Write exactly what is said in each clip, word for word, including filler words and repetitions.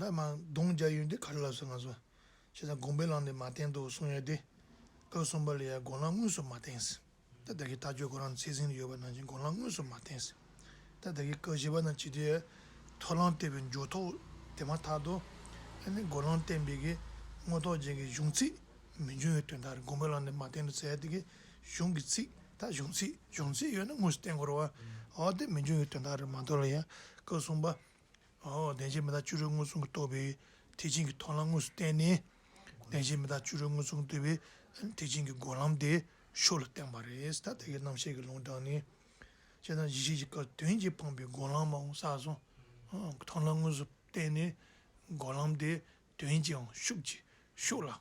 ད་མ་སྡོམ་རྒྱག་ཡོང་དུས་ག་རེ་ལབ་སོང་ང་ཚོ། བྱས་ཙང་སྒོམ་པའི་ལམ་དེ་མ་བསྟེན་དོ་གསུང་ཡ་དེ། སྐབས་གསུམ་པ་ལ་ཡ་སྒོམ་ལམ་དངོས་སུ་མ་བསྟེན་ཟེར། ད་ད་གིན་ལྟ་སྤྱོད་ཁོ་རང་ཚད་འཛིན་ལ་ཡོད་པ་ནང་བཞིན་སྒོམ་ལམ་དངོས་སུ་མ་བསྟེན་ཟེར། ད་ད་གིན་སྐབས་བཞི་པ་ནང་བྱས་དུས། མཐོང་ལམ་བསྟན་པའི་འཇུག་ཐོག་དེ་མ་ཐག་ཏུ། ཨ་ནི་སྒོམ་ལམ་བསྟན་པའི་གི་མངོན་རྟོགས་རྒྱན་གྱི་གཞུང་ཚིག་མི་འབྱུང་བའི་དོན་དག་རེད། སྒོམ་པའི་ལམ་དེ་མ་བསྟེན་དུ་ཟེར་ཡ་དེ་གི་གཞུང་གི་ཚིག་ད་གཞུང་ཚིག་གཞུང་ཚིག་ཡོད་ན་དངོས་སུ་བསྟེན་དགོས་རེད་བ། འོ་དེ་མི་འབྱུང་བའི་དོན་དག་རེད་མ་གཏོགས་ལ་ཡ། སྐབས་གསུམ་པ། ཨོ། བདེན་བཞི་མི་རྟག་བཅུ་དྲུག་མངོན་སུམ་གྱིས་རྟོགས་པའི་ཐེག་ཆེན་གྱི་མཐོང་ལམ་དངོས་སུ་བསྟན་ནས། བདེན་བཞི་མི་རྟག་བཅུ་དྲུག་མངོན་སུམ་གྱིས་རྟོགས་པའི་ཐེག་ཆེན་གྱི་སྒོམ་ལམ་དེ་ཕྱོགས་ལ་བསྟན་པ་རེད། ད་དེ་གའི་རྣམ་བཤད་ཀྱི་ལུང་དྲངས་ནས། བྱས་ཙང་གཞི་ཤེས་ཀྱི་སྐབས་དོན་གྱིས་འཕངས་པའི་སྒོམ་ལམ་མ་འོང་ས་སོང་། མཐོང་ལམ་དངོས་སུ་བསྟན་ནས་སྒོམ་ལམ་དེ་དོན་གྱིས་འང་ཤུགས་ཀྱིས་ཕྱོགས་ལ་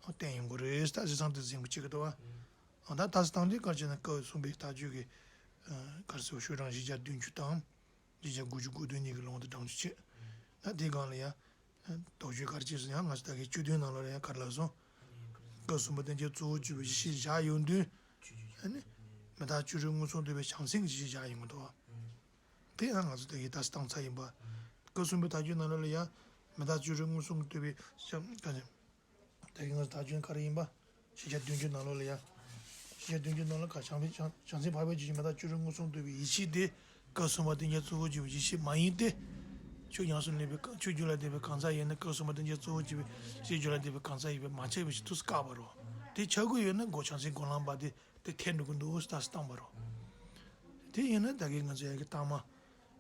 བསྟན་ཡོང་གི་རེད། ད་བྱས་ཙང་དེ་ཟིན་གྱི་ཅིག་གི་འདུག་བ། ད་ལྟ་སྟངས་འདི་ག་རེ་བྱས་ན་སྐབས་གསུམ་པའི་ལྟ་སྤྱོད་ཀྱི་ག་རེ་ཟེར་བ་ཤོག་གྲངས་བཞི་བརྒྱ་བདུན་ཅུ་དང་། བཞི་བརྒྱ་དགུ་བཅུ་གོ་བདུན་གཉིས་ཀྱི་ལུང་དུ་དྲངས་ཆོག་ཆེ། ད་དེའི་སྒང་ལ་ཡང་། དོགས་གཅོད་ག་རེ་བྱས་སོང་ཡང་ང་ཚོ་ད་གའི་བཅུ་བདུན་ནང་ལོགས་ལ་ཡང་ག་རེ་ལབ་སོང་། སྐབས་གསུམ་པ་བསྟན་བྱའི་གཙོ་བོར་གྱུར་པའི་གཞི་ཤེས་བཞག་ཡོང་དུས། ཨ་ནི། མི་རྟག་བཅུ་དྲུག་མངོན་སུམ་རྟོགས་པའི་བྱང་སེམས་ཀྱི་གཞི་ཤེས་བཞག་ཡོང་གི་འདུག་བ། དེ་ཡང་ང་ཚོ་ད་གའི་ད་སྟངས་ཚ་ཡིན་པ། སྐབས་གསུམ་པའི་ལྟ་སྤྱོད་ནང་ལོགས་ལ་ཡང་། མི་རྟག་བཅུ་དྲུག་མངོན་སུམ་རྟོགས་པའི་བྱང་ག་ནས། ད་གིན་ང་ཚོ་དག་སྐྱོན་ག་རེ་ཡིན་པ། བཞི་བརྒྱ་བདུན་ཅུ་ནང་ལོགས་ལ་ཡ། བཞི་བརྒྱ་བདུན་ཅུ་ནང་ལོགས་ཀ་བྱང་བྱང་སེམས་འཕགས་པའི་རྒྱུད་ཀྱི་མི་རྟག་བཅུ་དྲུག་མངོན་སུམ་རྟོགས་པའི་ཡེ་ཤེས་དེ། སྐབས་གསུམ་པ་བསྟན་བྱའི་གཙོ་བོར་གྱུར་པའི་ཡེ་ཤེས་མ་ཡིན་ཏེ། ཆོས་ཉམས་སུ་ལེན་པའི་ཆོས་རྒྱུད་ལ་ལྡན་པའི་གང་ཟག་ཡིན་ན་སྐབས་གསུམ་པ་བསྟན་བྱའི་གཙོ་བོར་གྱུར་པའི་ཡེ་ཤེས་རྒྱུད་ལ་ལྡན་པའི་གང་ཟག་ཡིན་པས་མ་ཁྱབ་པའི་ཕྱིར་དུ་བཀག་པ་རེད། དེ་ཁྱབ་ཀྱི་ཡོད་ན་སྒོ་བྱང་སེམས་སྒོམ་ལམ་པ་དེ་དེ་འཐད་འགྲོ་གི་འདུག་ཟེར་ད་སྟངས་པ་རེད། དེ་ཡིན་ན་ད་གིན་ང་ཚོ་ཡ་གི་ལྟག་མ།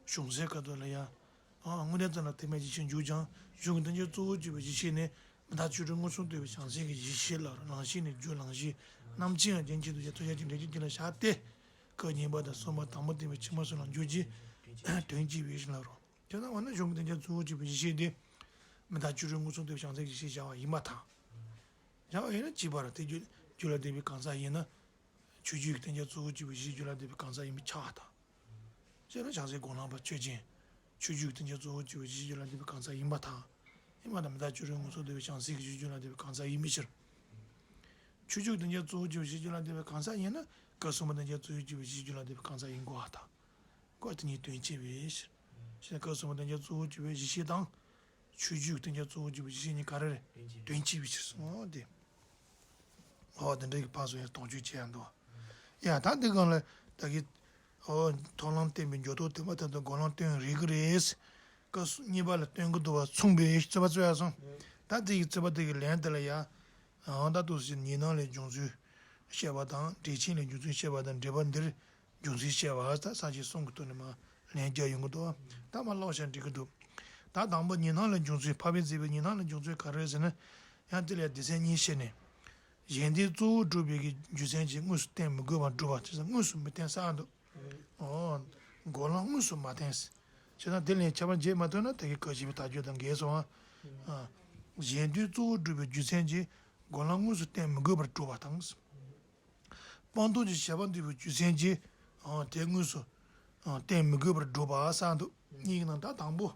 གཞུང་ཚིག་ཁ་ཐོག་ལ་ཡ། ཨ། དངོས་གནས་ཙམ་ལ་དེ་མེད་ཅིང་ཕྱིར་འཇུག་ཀྱང་གཞུང་གི་བསྟན་བྱའི་གཙོ་བོར་གྱུར་པའི་ཡེ་ཤེས་ནི་མི་རྟག་བཅུ་དྲུག་མངོན་སུམ་རྟོགས་པའི་བྱང་སེམས་ཀྱི་གཞི་ཤེས་ལ་རང་བཞིན་ནི་རྒྱུ་ལང་གཞི་རྣམ་མཁྱེན་ཡང་རྒྱན་གཅིག་ཏུ་བྱས་ཐོབ་བྱ་གཅིག་འབྲས་གཅིག་གཅིག་ལ་བཞག་སྟེ། སྐབས་གཉིས་པ་དང་གསུམ་པ་དང་པོ་བསྟན་པའི་ཕྱི་མ་གསུམ་ལ་འཇུག་ཅིང་དོན་གཅིག་པའི་ཕྱིར་ལ་རོ། དེ་ལྟ་བ་ན་གཞུང་གི་བསྟན་བྱའི་གཙོ་བོར་གྱུར་པའི་ཡེ་ཤེས་དེ་མི་རྟག་བཅུ་དྲུག་མངོན་སུམ་རྟོགས་པའི་བྱང་སེམས་ཀྱི་ཡེ་ཤེས་བྱ་བ་ཡིན་པར་ཐལ། བྱ་བ་ཡིན་ན་གཅིག་པ་རེད་དེ་རྒྱུ་རྒྱུད་ལ་ལྡན་པའི་གང་ཟག་ཡིན་ན། ཆོས་བརྒྱུད་ཀྱི་བསྟན་བྱའི་གཙོ་བོར་གྱུར་པའི་གཞི་རྒྱུད་ལ་ལྡན་པའི་གང་ཟག་ཡིན་པས་ཁྱབ་པར་ཐལ། དཔེར་ན་བྱང་སེམས་སྒོམ་ལམ་པ་ཆོས་ཅན། ཆོས་བརྒྱུད་ཀྱི་བསྟན་བྱའི་གཙོ་བོར་གྱུར་པའི་གཞི་རྒྱུད་ལ་ལྡན་པའི་གང་ཟག་ཡིན་པར་ཐལ། ཡིན་པ་དང་མི་རྟག་བཅུ་དྲུག་མངོན་སུམ་རྟོགས་པའི་བྱང་སེམས་ཀྱི་གཞི་རྒྱུད་ལ་ལྡན་པའི་གང་ཟག་ཡིན་པའི་ཕྱིར། ཆོས་བརྒྱུད་ཀྱི་བསྟན་བྱའི་གཙོ་བོར་གྱུར་པའི་གཞི་རྒྱུད་ལ་ལྡན་པའི་གང་ཟག་ཡིན་ན་སྐབས་གསུམ་པ་བསྟན་བྱའི་གཙོ་བོར་གྱུར་པའི་གཞི་རྒྱུད་ལ་ལྡན་པའི་གང་ཟག་ཡིན་དགོས་པར་ཐལ། སྐབས་དེ་གཉིས་དོན་གཅིག་པའི་ཕྱིར། ཞེས་ན་སྐབས་གསུམ་པ་བསྟན་བྱའི་གཙོ་བོར་གྱུར་པའི་གཞི་ཤེས་དང་། ཆོས་བརྒྱུད་ཀྱི་བསྟན་བྱའི་གཙོ་བོར་གྱུར་པའི་གཞི་ཤེས་གཉིས་ག་རེ་རེད། དོན་གཅིག་པའི་ཕྱིར་སོང་སྟེ། འོ་དེ་འདྲ་གི་ཕར་ཚུར་ཡང་དོགས་གཅོད་བྱེད་ཡ་འདུག་ཡ་ད་འདི་སྒང་ལ་ད་གི། འོ་མཐོང་ལམ་བསྟན་པའི་འཇུག་ཐོག་དེ་མ་ཐག་ཏུ་སྒོམ་ལམ་སྟོན་རིགས་རེད། སྐབས་གཉིས་པ་ལ་སྟོན་གྱི་འདུག་པ་མཚུངས་པའི་རྩོད་པ་རྩོད་ཡ་སོང་། ད་དེ་གི་རྩོད་པ་དེ་གི་ལན་དེ་ལ་ཡ། འོ་ད་དུ་ཞིག་ཉོན་མོངས་ལས་བྱུང་ཚུལ་བཤད་པ་དང་འགྲེལ་ཆེན་ལས་བྱུང་ཚུལ་བཤད་པ་དང་འགྲེལ་པ་འདིར། རྒྱུ་མཚན་བཤད་པ་ད་ས་བཅད་གསུམ་གྱི་ཐོག་ནས་མར་ལན་རྒྱག་ཡོང་གི་འདུག་ད་མར་ཀློག་བྱས་འགྲིག་གི་འདུག་ད་དང་པོ་ཉོན་མོངས་ལས་བྱུང་ཚུལ་འཕགས་པས་མཛད་པའི་ཉོན་མོངས་ལས་བྱུང་ཚུལ་ག་རེ་ཟེར་ན། ཡང་དེ་ལ་སྡེ་ཚན་གཉིས་བཤད་ནས། གཞན་དོན་གཙོ་བོར་སྒྲུབ་པའི་རྒྱུ་མཚན་གྱིས་དངོས་སུ་བསྟན་མི་དགོས་པར་སྒྲུབ་པ་ཅེས་དངོས་སུ་མི་བསྟན་ས་འདུག་ཨོ། སྒོམ་ལམ་དངོས་སུ་མ་བསྟན། བྱས་ན་དེ་ལན་ཁྱད་པར་འབྱེད་མ་ཐུབ་ན་ད་གིན་སྐབས་བཞི་པའི་ལྟ་སྤྱོད་དང་འགལ་སོང་ཨ། གཞན་དོན་གཙོ་བོར་སྒྲུབ་པའི་རྒྱུ་མཚན་གྱིས་སྒོམ་ལམ་དངོས་སུ་བསྟན་མི་དགོས་པར་སྒྲུབ་པ་དང་། སྤངས་རྟོགས་ཀྱི་བྱ་བ་འདུལ་བའི་རྒྱུ་མཚན་གྱིས། ཨ། དེ་དངོས་སུ། ཨ། བསྟན་མི་དགོས་པར་སྒྲུབ་པ་གསུངས་འདུག་གཉིས་ཀྱི་ནང་ད་དང་པོ།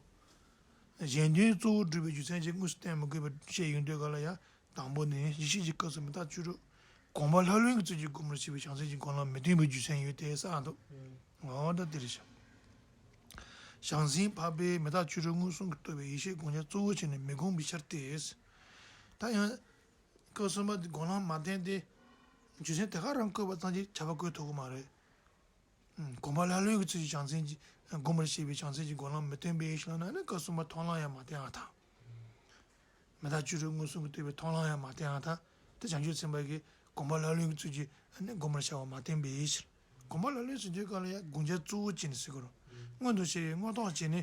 གཞན་དོན་གཙོ་བོར་སྒྲུབ་པའི་རྒྱུ་མཚན་གྱིས་དངོས་སུ་བསྟན་མི་དགོས་པར་བཤད་ཡོང་དུས་ག་ལ་ཡང་དང་པོ་ནི་གཞི་ཤེས་ཀྱི་སྐབས་སུ་མི་རྟག་བཅུ་དྲུག་དགོངས་པ་ལྷུར་ལེན་གྱི་ཚུལ་གྱིས་སྒོམ་པར་བྱེད་པའི་བྱང་སེམས་ཀྱི་སྒོམ་ལམ་མི་སྟོན་པའི་རྒྱུ་མཚན་ཡོད་དེ་གསུངས་འདུག་འོ་ད་དེ་རེད་ཤག་བྱང་སེམས་འཕགས་པས་མི་རྟག་བཅུ་དྲུག་མངོན་སུམ་གྱིས་རྟོགས་པའི་ཡེ་ཤེས་སྒོམ་བྱ་གཙོ་བོར་བྱས་ནས་མི་སྒོམ་པའི་ཕྱིར་ཏེ། ད་ཡང་། སྐབས་གསུམ་པ་དེ་སྒོམ་ལམ་མ་བསྟན་ཏེ། རྒྱུ་མཚན་དེ་ག་རང་བཀོད་པ་ཙམ་གྱིས་ཁྱབ་པ་བཀོད་ཐུབ་ཀྱི་མ་རེད། ཨང་། དགོངས་པ་ལྷུར་ལེན་གྱི་ཚུལ་གྱིས་བྱང་སེམས་ཀྱི་སྒོམ་པར་བྱེད་པའི་བྱང་སེམས་ཀྱི་སྒོམ་ལམ་མི་སྟོན་པའི་ཕྱིར་ལབ་ན་ནི་སྐབས་གསུམ་པ་མཐོང་ལམ་ཡང་མ་བསྟན་པར་ཐལ། མི་རྟག་བཅུ་དྲུག་མངོན་སུམ་གྱིས་རྟོགས་པའི་མཐོང་ལམ་ཡང་མ་བསྟན་པར་ཐལ། དེ་བྱང་ཆུབ་སེམས་དཔའ་གིས་དགོངས་པ་ལྷུར་ལེན་གྱི་ཚུལ་གྱིས་ནི་སྒོམ་པར་བྱ་བ་མ་བསྟན་པའི་ཕྱིར། དགོངས་པ་ལྷུར་ལེན་ཟེར་དུས་སྐབས་ལ་ཡང་སྒོམ་བྱ་གཙོ་བོར་བྱས་ནས་ཟེར་དགོས་རེད། མངོན་དུ་བྱས་པའི་མངོན་རྟོགས་བྱས་ནས་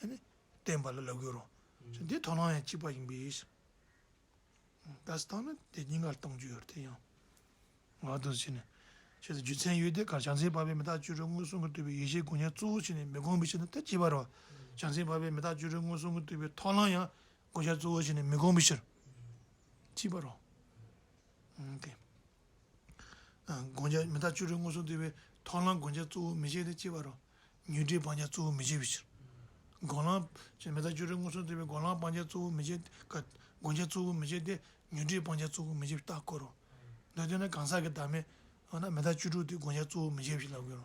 ནི་བསྟན་པ་ལ་ལབ་དགོས་རེད། འདི་མཐོང་ལམ་ཡང་གཅིག་པ་ཡིན་པའི་ཕྱིར། ད་སྟངས་ནི་དེ་གཉིས་ཀ་ལ་གཏོང་རྒྱུ་ཡོད་རེད་དེ་ཡང་། ང་དུ་ཕྱིན་ནས། ཞེས་སོགས་རྒྱུ་མཚན་ཡོད་དེ་གར་བྱང་སེམས་འཕགས་པས་མི་རྟག་བཅུ་དྲུག་མངོན་སུམ་གྱིས་རྟོགས་པའི་ཡེ་ཤེས་སྒོམ་བྱ་གཙོ་བོར་བྱས་ནས་མི་སྒོམ་པའི་ཕྱིར་ན་ད་གཅིག་པ་རེད་བ། བྱང་སེམས་འཕགས་པས་མི་རྟག་བཅུ་དྲུག་མངོན་སུམ་གྱིས་རྟོགས་པའི་མཐོང་ལམ་ཡང་སྒོམ་བྱ་གཙོ་བོར་བྱས་ནས་མི་སྒོམ་པའི་ཕྱིར། གཅིག་པ་རེད། ཨང་། དེ། སྒོམ་བྱ་མི་རྟག་བཅུ་དྲུག་མངོན་སུམ་རྟོགས་པའི་མཐོང་ལམ་སྒོམ་བྱ་གཙོ་བོར་མི་བྱེད་དེ་གཅིག་པ་རེད། ཉོན་སྒྲིབ་སྤང་བྱ་གཙོ་བོར་མི་བྱེད་པའི་ཕྱིར། སྒོམ་ལམ། མི་རྟག་བཅུ་དྲུག་མངོན་སུམ་རྟོགས་པའི་སྒོམ་ལམ་སྤང་བྱ་གཙོ་བོར་མི་བྱེད། སྒོམ་བྱ་གཙོ་བོར་མི་བྱེད་དེ་ཉོན་སྒྲིབ་སྤང་བྱ་གཙོ་བོར་མི་བྱེད་པའི་རྟགས་བཀོད་རོ། འདི་དོན་ནི་གང་ཟག་གི་བདག་མེད། འོ་ན་མི་རྟག་བཅུ་དྲུག་དེ་སྒོམ་བྱ་གཙོ་བོར་མི་བྱེད་པའི་ཕྱིར་ལབ་དགོས་རོ།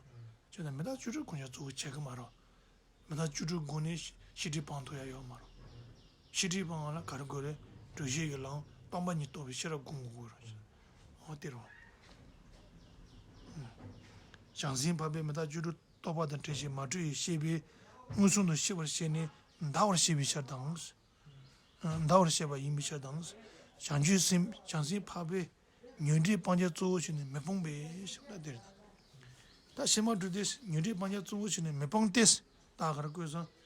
བྱས་ན་མི་རྟག་བཅུ་དྲུག་སྒོམ་བྱ་གཙོ་བོར་བྱེད་ཀྱི་མ་རེད། མི་རྟག་བཅུ་དྲུག་སྒོམ་ནས་ཤེས་སྒྲིབ་སྤང་ཐུབ་ཡ་ཡོད་མ་རེད། ཤེས་སྒྲིབ་སྤང་བ་ལ་ག་རེ་དགོས་རེད། འགྲོ་བྱེད་ཀྱི་ལམ་སྟོང་པ་ཉིད་རྟོགས་པའི་ཤེས་རབ་སྒོམ་དགོས་རེད། འོ་དེ་རེད། བྱང་སེམས་འཕགས་པའི་མི་རྟག་བཅུ་དྲུག་རྟོགས་པ་དང་བྲལ་ཞིང་མ་འཁྲུལ་བའི་ཤེས་པས་མངོན་སུམ་དུ་ཤེས་པར་བྱས་ནས་འདའ་བར་བྱེད་པའི་ཕྱིར་དང་། འདའ་བར་བྱེད་པ་ཡིན་པའི་ཕྱིར་དང་། བྱང་ཆུབ་སེམས་བྱང་སེམས་འཕགས་པའི་ཉོན་སྒྲིབ་སྤང་བྱ་གཙོ་བོ་བྱས་ནས་མི་སྤོང་བའི་ཕྱིར་ན་དེར་དང་། ད་ཤེས་མ་གྲུབ་སྟེ་ཉོན་སྒྲིབ་སྤང་བྱ་གཙོ་བོ་བྱས་ནས་མི་སྤོང་སྟེ། ད་ག་རེ་བཀོད་སོང་།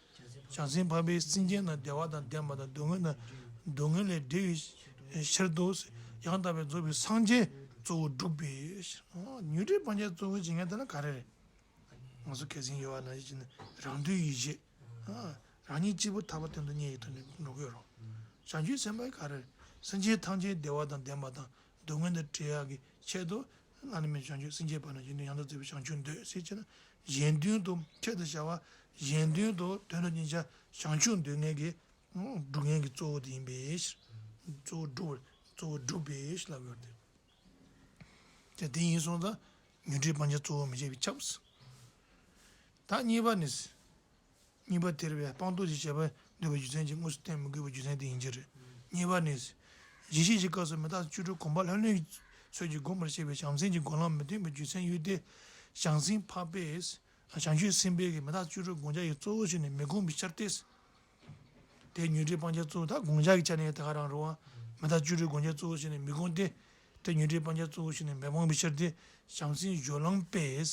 བྱང་སེམས་འཕགས་པའི་སེམས་ཅན་རྣམས་བདེ་བ་དང་ལྡན་པ་དང་སྡུག་བསྔལ་དང་སྡུག་བསྔལ་ལས་བསྒྲལ་བའི་ཕྱིར་དུ། ཡང་དག་པར་རྫོགས་པའི་སངས་རྒྱས་གཙོ་བོར་སྒྲུབ་པའི་ཕྱིར། ཉོན་སྒྲིབ་སྤང་བྱ་གཙོ་བོ་བྱེད་མཁན་དེ་ལ་ག་རེ་རེད། ང་ཚོ་སྐད་ཆ་ཡོད་པ་ནང་བཞིན་རང་དོན་ཡིད་བྱེད། རང་ཉིད་གཅིག་པུ་ཐར་པ་དོན་དུ་གཉེར་བའི་ཐོག་ནས་འགྲོ་གི་ཡོད་རེད། བྱང་ཆུབ་སེམས་དཔའ་ག་རེ། སེམས་ཅན་ཐམས་ཅད་བདེ་བ་དང་ལྡན་པ་དང་སྡུག་བསྔལ་དུ་བྲལ་ཡག་གི་ཆེད་དུ། བླ་ན་མེད་བྱང་ཆུབ་སེམས་བསྐྱེད་པ་ནང་བཞིན་དུ་ཡང་དག་རྫོགས་པའི་བྱང་ཆུབ་འདོད་ཟེར་བྱས་ན། གཞན་དོན་དུ་ཁྱད་དུ་བྱ་བ། གཞན་དོན་དུ་དོན་དུ་གཉེར་བྱ་བྱང་ཆུབ་འདོད་མཁན་གྱི་སྒྲུབ་མཁན་གྱི་གཙོ་བོ་དེ་ཡིན་པའི་ཕྱིར། གཙོ་བོ་སྒྲུབ་པར་གཙོ་བོ་སྒྲུབ་པའི་ཕྱིར་ལབ་ཡོད་དེ། དེ་དེ་ཡིན་སོང་ཙང་ཉོན་སྒྲིབ་སྤང་བྱ་གཙོ་བོ་མི་བྱེད་པས་ཁྱབ། ད་གཉིས་པ་ནི། གཉིས་པ་དེར་བས་སྤངས་རྟོགས་ཀྱི་བྱེད་པ་འདོད་པའི་རྒྱུ་མཚན་གྱིས་དངོས་སུ་བསྟན་མི་དགོས་པའི་རྒྱུ་མཚན་དེ་ཡིན་གྱི་རེད། གཉིས་པ་ནི། ཞི་བྱེད་ཀྱི་སྐབས་སུ་མི་རྟག་བཅུ་དྲུག་གོམས་པ་ལྷ་ལྷུང་གི་ཚུལ་གྱིས་བསྒོམ་པར་བྱེད་པའི་བྱང་སེམས་ཀྱི་སྒོམ་ལམ་མི་མཐུན་པའི་རྒྱུ་མཚན་ཡོད་དེ། བྱང་སེམས་འཕགས་པས། བྱང་ཆུབ་སེམས་དཔའི་གི་མི་རྟག་བཅུ་དྲུག་བསྒོམ་བྱ་ཡི་གཙོ་བོ་བྱས་ནས་མི་བསྒོམ་པའི་ཕྱིར་ཏེ། དེ་ཉོན་སྒྲིབ་སྤང་བྱ་གཙོ་བོ་ད་བསྒོམ་བྱ་གི་ཆ་ནས་ད་ག་རང་རེད་བ། མི་རྟག་བཅུ་དྲུག་བསྒོམ་བྱ་གཙོ་བོ་བྱས་ནས་མི་བསྒོམ་སྟེ། དེ་ཉོན་སྒྲིབ་སྤང་བྱ་གཙོ་བོ་བྱས་ནས་མི་སྤོང་བའི་ཕྱིར་ཏེ། བྱང་སེམས་སྦྱོར་ལམ་པས།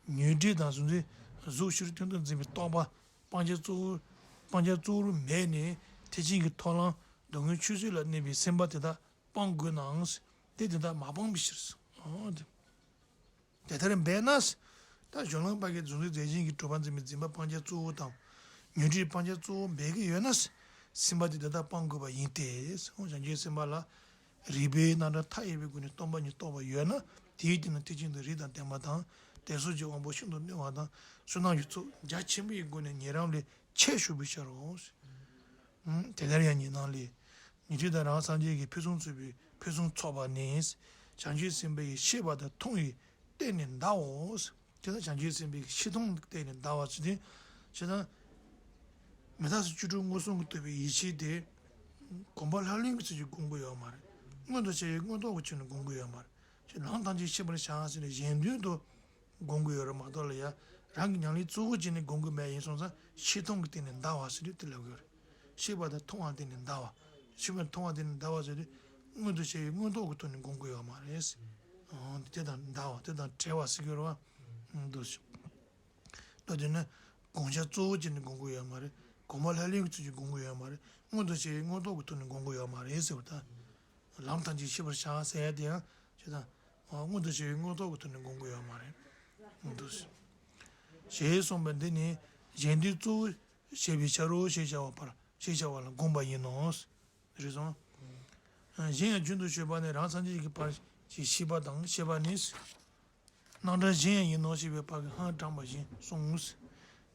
ཉོན་སྒྲིབ་དང་གཟུང་འཛིན་གཟུགས་ཕྱི་རོལ་དོན་དུ་འཛིན་པའི་རྟོག་པ་སྤང་བྱ་གཙོ་བོ། སྤང་བྱ་གཙོ་བོར་མེད་ནས་ཐེག་ཆེན་གྱི་མཐོང་ལམ་སྡུག་བསྔལ་ཆོས་ཚུལ་ལ་གནས་པའི་སེམས་པ་དེ་དག་སྤང་དགོས་ནའང་དེ་དེ་དག་མ་སྤངས་པའི་ཕྱིར། འོ་དེ། དེ་ལྟར་འབད་ན། ད་སྦྱོར་ལམ་པ་གིས་གཟུང་འཛིན་རྫས་གཞན་གྱིས་གྲུབ་པར་འཛིན་པའི་འཛིན་པ་སྤང་བྱ་གཙོ་བོ་དང་། ཉོན་སྒྲིབ་སྤང་བྱ་གཙོ་བོ་འབད་ཀྱི་ཡོད་ན། སེམས་པ་དེ་དེ་དག་སྤང་དགོས་པ་ཡིན་ཏེ། འོ་བྱང་ཆུབ་སེམས་དཔའ་ལ། རིགས་པའི་རྣམ་གྲངས་མཐའ་ཡས་པའི་སྒོ་ནས་སྟོང་པ་ཉིད་རྟོགས་པ་ཡོད་ན། དེའི་རྐྱེན་ལ་ཐེག་ཆེན་དུ་རིགས་དང་ལྡན་པ་དང་། དད་སོགས་ཀྱི་དབང་པོ་ཤིན་ཏུ་རྣོ་བ་དང་། བསོད་ནམས་ཀྱི་ཚོགས་རྒྱ་ཆེན་པོའི་སྒོ་ནས་ཉན་རང་ལས་ཆེས་ཞུགས་པའི་ཕྱིར་རོ། དེ་ལྟར་ཡང་ཉན་རང་ལས། ཉན་ཐོས་དང་རང་སངས་རྒྱས་ཀྱི་ཕུན་སུམ་ཚོགས་པའི་ཕུན་སུམ་ཚོགས་པ་ནི། བྱང་ཆུབ་སེམས་དཔའི་ཤེས་པ་དང་མཐོང་བའི་སྟེང་ནས་འདའོ། དེ་ལ་བྱང་ཆུབ་སེམས་དཔའི་ཤེས་མཐོང་གི་སྟེང་ནས་འདའ་བ་ཟེར་ཏེ། ཇི་ལྟར། མི་རྟག་སོགས་བཅུ་དྲུག་མངོན་སུམ་གྱིས་རྟོགས་པའི་ཡིད་ཆེས་དེ། གོམས་པ་ལྷ་ལྷུང་གི་ཚུལ་གྱིས་སྒོམ་གྱི་ཡོད་མ་རེད། མངོན་དུ་བྱས་པའི་མངོན་རྟོགས་ཀྱི་ཆོས་ནི་སྒོམ་གྱི་ཡོད་མ་རེད། ཅེས་ལམ་ཐམས་ཅད་ཤེས་པར་བྱ་ཟེར་ནས་གཞན་དོན་དུ་སྒོམ་གྱི་ཡོད་རེད་མ་གཏོགས་ལ་ཡ། རང་གི་ཉམས་ལེན་གཙོ་བོ་བྱས་ནས་སྒོམ་གྱི་མེད་ཡིན་སོང་ཙང་ཤེས་མཐོང་གི་སྟེང་ནས་འདའ་བ་ཟེར་དུས་དེ་ལབ་ཀྱི་ཡོད་རེད། ཤེས་པ་དང་མཐོང་བ་སྟེང་ནས་འདའ་བ། ཤེས་པ་མཐོང་བ་སྟེང་ནས་འདའ་བ་ཟེར་དུས་མངོན་དུ་བྱས་པའི་མངོན་རྟོགས་ཀྱི་ཐོག་ནས་སྒོམ་གྱི་ཡོད་མ་རེད། འོ་དེ་དང་འདའ་བ་དེ་དང་བྲལ་བ་ཟེར་གྱི་ཡོད་རེད་བ། འདུག་སེ། ད་དེ་ནི་སྒོམ་བྱ་གཙོ་བོ་བྱས་ནས་སྒོམ་གྱི་ཡོད་མ་རེད། གོམས་པ་ལྷ་ལྷུང་གི་ཚུལ་གྱིས་སྒོམ་གྱི་ཡོད་མ་རེད། མངོན་དུ་བྱས་པའི་མངོན་རྟོགས་ཀྱི་ཐོག་ནས་སྒོམ་གྱི་ཡོད་མ་རེད་ཟེར་བ་དང་། ལམ་ཐམས་ཅད་ཤེས་པར་བྱ་ཟེར་ཡ་དེ་ཡང་ཇི་ལྟར། མངོན་དུ་བྱས་པའི་མངོན་རྟོགས་ཀྱི་ཐོག་ནས་སྒོམ་གྱི་ཡོད་མ་རེད། འདུག་སེ། ཞེས་གསུངས་པ་འདི་ནི་གཞན་དོན་གཙོ་བོ་བྱེད་པའི་ཕྱིར་རོ་ཞེས་བྱ་བ་བར་ཞེས་བྱ་བ་ལ་དགོངས་པ་ཡིན་ནོ། རེད་སོང་། གཞན་ཡང་རྒྱུན་དུ་ཞུགས་པ་ནི་རང་སངས་རྒྱས་ཀྱི་བར་གྱི་ཤེས་པ་དང་ཤེས་པ་ནི། རྣམ་གྲངས་གཞན་ཡང་ཡིན་ནོ་ཞེས་པའི་བར་གྱི་ཧང་དྲངས་པ་བཞིན་གསུངས།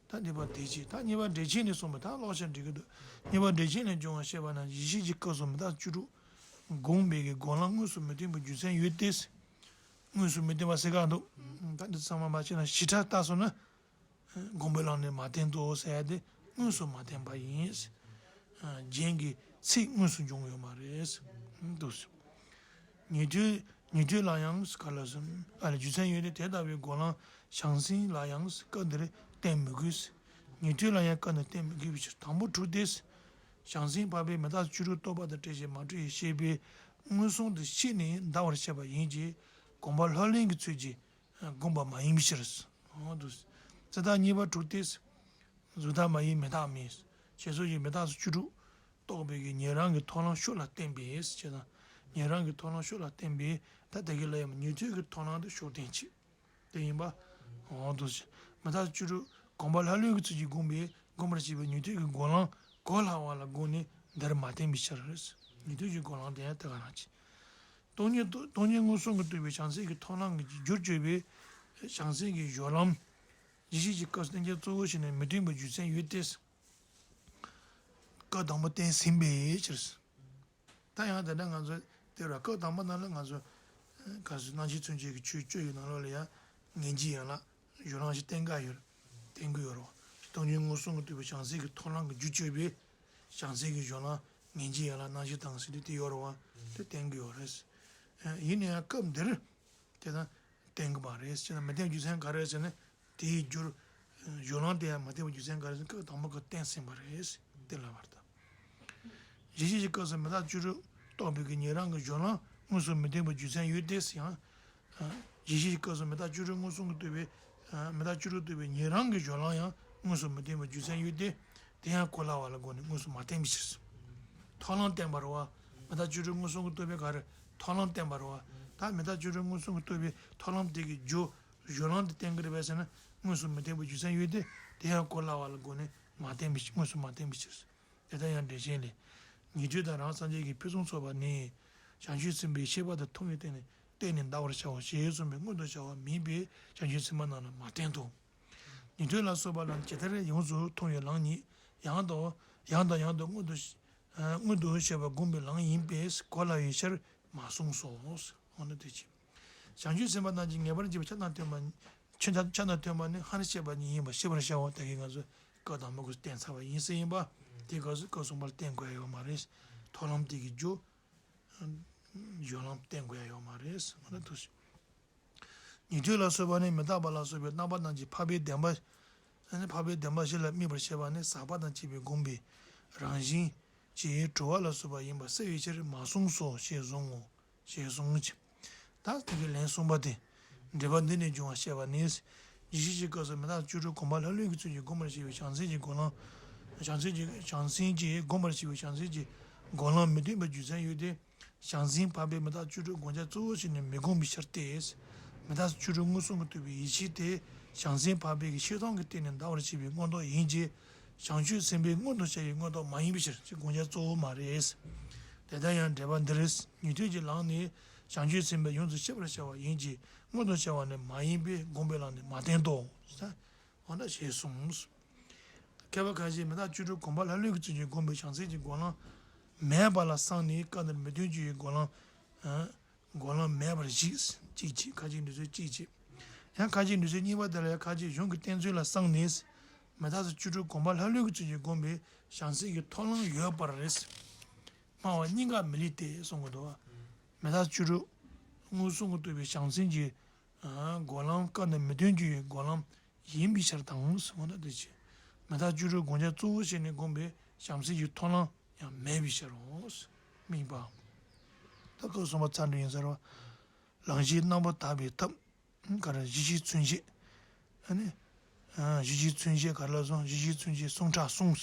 ད་འདི་པ་དེ་ཅི། ད་གཉིས་པ་འགྲེལ་ཆེན་ནས་གསུངས་པ་ད་ཀློག་བྱ་འགྲིག་གི་འདུག་གཉིས་པ་འགྲེལ་ཆེན་ནས་སྦྱོང་བར་བཤད་པ་ན་ཡེ་ཤེས་ཀྱི་སྐབས་སུ་མི་རྟག་བཅུ་དྲུག་སྒོམ་པའི་གི་སྒོམ་ལམ་དངོས་སུ་མི་མཐུན་པའི་རྒྱུ་མཚན་ཡོད་དེ། དངོས་སུ་མི་མཐུན་པ་ཟེར་ག་འདུག་ད་འདི་ཚང་མ་མ་བྱས་ན་ཞིབ་ཕྲ་ལྟ་སོང་ན། སྒོམ་པའི་ལམ་ནི་མ་བརྟན་ཏོ་ཟེར་ཡ་དེ་དངོས་སུ་མ་བརྟན་པ་ཡིན། རྒྱན་གྱི་ཚིག་དངོས་སུ་འབྱུང་ཡོད་མ་རེད། འདུག་ཉན་ཐོས་ཉན་ཐོས་ལ་ཡང་ག་ལ་སོང་ཨ་ལ་རྒྱུ་མཚན་ཡོད་དེ་དེ་ལྟ་བུའི་སྒོམ་ལམ་བྱང་སེམས་ལ་ཡང་སྐབས་འདིར་བསྟན་མི་དགོས། ཉན་ཐོས་ལ་ཡང་སྐབས་འདིར་བསྟན་མི་དགོས་པའི་ཕྱིར་དང་པོ་དྲུག་སྟེ། བྱང་སེམས་འཕགས་པའི་མི་རྟག་བཅུ་དྲུག་རྟོགས་པ་དང་བྲལ་ཞིང་མ་འཁྲུལ་བའི་ཤེས་པས་མངོན་སུམ་དུ་ཤེས་ནས་འདའ་བར་བྱེད་པ་ཡིན་གྱི། གོམས་པ་ལྷ་ལྷུང་གི་ཚུལ་གྱིས། བསྒོམ་པ་མ་ཡིན་པའི་ཕྱིར། འོ་འདུག་ཙི་ད་གཉིས་པ་དྲུག་སྟེ། གཟུགས་བདག་མ་ཡིན་མི་རྟག་མིན། ཞེས་སོགས་ཀྱི་མི་རྟག་སོགས་བཅུ་དྲུག་རྟོགས་པའི་གི་ཉན་རང་གི་མཐོང་ལམ་ཤུགས་ལ་བརྟེན་པས་ཞེས་དང་། ཉན་རང་གི་མཐོང་ལམ་ཤུགས་ལ་བརྟེན་པས་ད་དེ་གི་ལ་ཡང་ཉན་ཐོས་ཀྱི་མཐོང་ལམ་དུ་ཤུགས་བརྟེན་ཕྱིར། དེ་ཡིན་པ། འོ་འདུག་ཟེར། མི་རྟག་བཅུ་དྲུག་གོམས་པ་ལྷ་ལྷུང་གི་ཚུལ་གྱིས་བསྒོམས་པས་བསྒོམ་པར་བྱེད་པའི་ཉན་ཐོས་ཀྱི་སྒོམ་ལམ་གོ་སླ་བ་ལ་དགོངས་ནས་འདིར་མ་བསྟན་པའི་ཕྱིར། ཉན་ཐོས་ཀྱི་སྒོམ་ལམ་དེ་ཡང་དེ་ག་རང་ཅི། སྟོང་ཉིད་སྟོང་ཉིད་མངོན་སུམ་གྱིས་རྟོགས་པའི་བྱང་སེམས་ཀྱི་མཐོང་ལམ་གྱི་རྒྱུར་གྱུར་པའི་བྱང་སེམས་ཀྱི་སྦྱོར་ལམ། ཡེ་ཤེས་ཀྱི་སྐབས་སུ་བསྟན་བྱ་གཙོ་བོ་བྱས་ནས་མི་མཐུན་པའི་རྒྱུ་མཚན་ཡོད་དེ། སྐབས་དང་པོ་བསྟན་ཟིན་པའི་ཕྱིར། ད་ཡང་དེ་འདྲ་ང་ཚོ་དེ་ར་སྐབས་དང་པོ་ནང་ལ་ང་ཚོ་ག་ཚོད་སྣང་མཆེད་མཚོན་བྱེད་ཀྱི་ཆོས་སྤྱོད་ཡོད་ནང་ལོགས་ལ་ཡང་ངེས་འབྱིན་ཡན་ལག་སྦྱོར་ལམ་ཞིག་བསྟན་ག་ཡོད་རེད། བསྟན་གི་ཡོད་རེད། སྟོང་ཉིད་མངོན་སུམ་གྱིས་རྟོགས་པའི་བྱང་སེམས་ཀྱི་མཐོང་ལམ་གྱི་རྒྱུར་གྱུར་པའི་ བྱང་སེམས་ཀྱི་སྦྱོར་ལམ་ངེས་འབྱེད་ཡན་ལག་རྣམ་བཞི་དང་ཟེར་དུས་དེ་ཡོད་རེད་བ། དེ་བསྟན་གྱི་ཡོད་རེད། ཡིན་ན་ཡང་སྐབས་འདིར་དེ་ལྟར་བསྟན་གྱི་མ་རེད་ཟེར་ན། མི་བསྟན་རྒྱུ་མཚན་ག་རེ་ཟེར་ན། དེའི་རྒྱུར་སྦྱོར་ལམ་དེ་ཡང་མི་བསྟན་པའི་རྒྱུ་མཚན་ག་རེ་ཟེར་ན། སྐབས་དང་པོ་གི་བསྟན་ཟིན་པ་རེད། དེ་ལ་བར་དུ། ཞི་བྱེད་ཀྱི་སྐབས་སུ་མི་རྟག་བཅུ་དྲུག་རྟོགས་པའི་གི་ཉན་རང་གི་སྦྱོར་ལམ་དངོས་སུ་མི་བསྟན་པའི་རྒྱུ་མཚན་ཡོད་དེ་ཡང་། ཞི་བྱེད་ཀྱི་སྐབས་སུ་མི་རྟག་བཅུ་དྲུག་མངོན་སུམ་གྱིས་རྟོགས་པའི། མི་རྟག་བཅུ་དྲུག་རྟོགས་པའི་ཉན་རང་གི་སྦྱོར་ལམ་ཡང་དངོས་སུ་མི་བསྟན་པའི་རྒྱུ་མཚན་ཡོད་དེ། དེ་ཡང་གོ་སླ་བ་ལ་དགོངས་ནས་དངོས་སུ་མ་བསྟན་པའི་ཕྱིར། མཐོང་ལམ་བསྟན་པ་རེད་བ། མི་རྟག་བཅུ་དྲུག་མངོན་སུམ་གྱིས་རྟོགས་པའི་ག་རེ། མཐོང་ལམ་བསྟན་པ་རེད་བ། ད་མི་རྟག་བཅུ་དྲུག་མངོན་སུམ་གྱིས་རྟོགས་པའི་མཐོང་ལམ་དེ་གི་རྒྱུ་སྦྱོར་ལམ་དེ་བསྟན་གྱི་རེད་པས་ཟེར་ན། དངོས་སུ་མི་བསྟན་པའི་རྒྱུ་མཚན་ཡོད་དེ། དེ་ཡང་གོ་སླ་བ་ལ་དགོངས་ནས་མ་བསྟན་པའི་ཕྱིར། དངོས་སུ་མ་བསྟན་པའི་ཕྱིར། དེ་ལྟར་ཡང་འགྲེལ་ཆེན་ལས། ཉན་ཐོས་དང་རང་སངས་རྒྱས་ཀྱིས་ཕུན་སུམ་ཚོགས་པ་ནི། བྱང་ཆུབ་སེམས་དཔའི་ཤེས་པ་དང་མཐུན་པའི་སྟེང་ནས་གཏན་ནས་འདའ་བར་བྱའོ་ཞེས་གསུངས་པའི་མངོན་དུ་བྱ་བ་མིན་པས་བྱང་ཆུབ་སེམས་དཔའ་རྣམས་ལ་མ་བསྟན་ཏོ། ཉན་ཐོས་ལ་སོགས་པ་རྣམས་ཇི་ལྟར་ཡོངས་སུ་མཐོང་བའི་ལམ་ཉིད་ཡང་དང་ཡང་དང་ཡང་དུ་མངོན་དུ་མངོན་དུ་བྱས་པ་བསྒོམ་པའི་ལམ་ཡིན་པས་གོ་སླ་བའི་ཕྱིར་མ་གསུངས་སོ། འོ་ན་དེ་ཅི། བྱང་ཆུབ་སེམས་དཔའ་རྣམས་ཀྱིས་ངེས་པར་འབྱེད་པའི་ཆ་དང་མཐུན་པ། ཆ་དང་ཆ་དང་མཐུན་པ་ནི་སྔར་བཤད་པ་ཉིད་ཡིན་པ་ཤེས་པར་བྱའོ། ད་གིན་ང་ཚོས་སྐབས་དང་པོ་གི་བསྟན་ཚར་བ་ཡིན་ཟེར་ཡིན་པ། དེའི་སྐབས་སུ་སྐབས་གསུམ་པར་བསྟན་དགོས་ཡ་ཡོད་མ་རེད། མཐོང་ལམ་དེ་གི་རྒྱུ། སྦྱོར་ལམ་བསྟན་དགོས་ཡ་ཡོད་མ་རེད། འོ་ན་དུ། ཉན་ཐོས་ལ་སོགས་པ་ནི་མི་རྟག་པ་ལ་སོགས་པའི་རྣམ་པ་རྣམས་ཀྱིས་འཕགས་པའི་བདེན་པ། ཨ་ནི་འཕགས་པའི་བདེན་པ་བཞི་ལ་དམིགས་པར་བྱེད་པ་ནི་ཟག་པ་དང་བཅས་པའི་བསྒོམ་པའི་རང་བཞིན་གྱིས་གྲོལ་བ་ལ་སོགས་པ་ཡིན་པ་གསལ་བའི་ཕྱིར་མ་གསུངས་སོ་ཞེས་གསུངས་ངོ་། ཞེས་གསུངས་ཀྱི། ད་དེ་གི་ལན་གསུམ་པ་དེ། འགྲེལ་པ་འདི་ནས་འབྱུང་བར་བཤད་པ་ནི། ཡེ་ཤེས་ཀྱི་སྐབས་སུ་མི་རྟག་བཅུ་དྲུག་གོམས་པ་ལྷ་ལུས་ཀྱི་ཚུལ་གྱིས་བསྒོམ་པར་བྱ་བའི་བྱང་སེམས་ཀྱི་སྒོམ་ལམ། བྱང་སེམས་ཀྱི་བྱང་སེམས་ཀྱིས་བསྒོམ་པར་བྱ་བའི་བྱང་སེམས་ཀྱི་སྒོམ་ལམ་མི་མཐུན་པའི་རྒྱུ་མཚན་ཡོད་དེ། བྱང་སེམས་འཕགས་པའི་མི་རྟག་བཅུ་དྲུག་བསྒོམ་བྱ་གཙོ་བོ་བྱས་ནས་མི་བསྒོམ་པའི་ཕྱིར་ཏེ། མི་རྟག་བཅུ་དྲུག་མངོན་སུམ་གྱིས་རྟོགས་པའི་ཡེ་ཤེས་དེ་བྱང་སེམས་འཕགས་པའི་ཤེས་སྟངས་ཀྱི་སྟེང་ནས་འདའ་བར་བྱེད་པའི་མངོན་རྟོགས་ཡིན་གྱི། བྱང་ཆུབ་སེམས་དཔའི་མངོན་དུ་བྱ་བའི་མངོན་རྟོགས་མ་ཡིན་པའི་ཕྱིར་ཅེས་བསྒོམ་བྱ་གཙོ་བོ་མ་རེད། དེ་ལྟར་ཡང་འགྲེལ་པ་འདིར། ཉན་ཐོས་ཀྱི་ལམ་ནི་བྱང་ཆུབ་སེམས་དཔའི་ཡོངས་སུ་ཤེས་པར་བྱ་བ་ཡིན་གྱི། མངོན་དུ་བྱ་བ་ནི་མ་ཡིན་པས་བསྒོམ་པའི་ལམ་ནི་མ་བསྟན་ཏོ། འོ་ན་ཞེས་གསུངས། མཁས་པ་ཁ་ཅིག་མི་རྟག་བཅུ་དྲུག་གོམས་པ་ལྷ་ལུས་ཀྱི་ཚུལ་གྱིས་བསྒོམས་པའི་བྱང་སེམས་ཀྱི་སྒོམ་ལམ་མེད་པ་ལ་བསམས་ནས་སྐབས་འདིར་མི་མཐུན་སྤྱོད་ཀྱི་སྒོམ་ལམ། སྒོམ་ལམ་མེད་པར་གཞིགས། གཅིག་བྱས། ཁ་ཅིག་འདི་ཚོས་གཅིག་བྱས། ཡང་ཁ་ཅིག་འདི་ཚོས་གཉིས་པ་དེ་ལ་ཡང་ཁ་ཅིག་གཞུང་གི་བསྟན་ཚུལ་ལ་བསམས་ནས། མི་རྟག་བཅུ་དྲུག་གོམས་པ་ལྷ་ལུས་ཀྱི་ཚུལ་གྱིས་བསྒོམས་པའི་བྱང་སེམས་ཀྱི་མཐོང་ལམ་ཡོད་པར་རེད། སྨྲ་བ་གཉིས་ཀ་མི་ལེགས་ཏེ་གསུང་གི་འདུག་མི་རྟག་བཅུ་དྲུག་མངོན་སུམ་གྱིས་རྟོགས་པའི་བྱང་སེམས་ཀྱི་སྒོམ་ལམ་སྐབས་འདིར་མི་མཐུན་སྤྱོད་ཀྱི་སྒོམ་ལམ་ཡིན་པའི་ཕྱིར་དང་གསུངས་པ་དང་དེ་བཞིན། མི་རྟག་བཅུ་དྲུག་བསྒོམ་བྱ་གཙོ་བོ་བྱས་ནས་བསྒོམས་པའི་བྱང་སེམས་ཀྱི་མཐོང་ལམ་ཡང་མེད་པའི་ཕྱིར་རོ། དམིགས་པ། ད་སྐབས་གསུམ་པ་ཚར་འདི་ཡིན་ཟེར་བ། ལམ་ཤེས་རྣམ་པར་དག་པའི་ཐབས། ག་རེ། གཞི་ཤེས་མཚོན་བྱེད། ཨ་ནི། གཞི་ཤེས་མཚོན་བྱེད་ག་རེ་ལབ་སོང་། གཞི་ཤེས་མཚོན་བྱེད་གསུང་ཕྲ་གསུམ།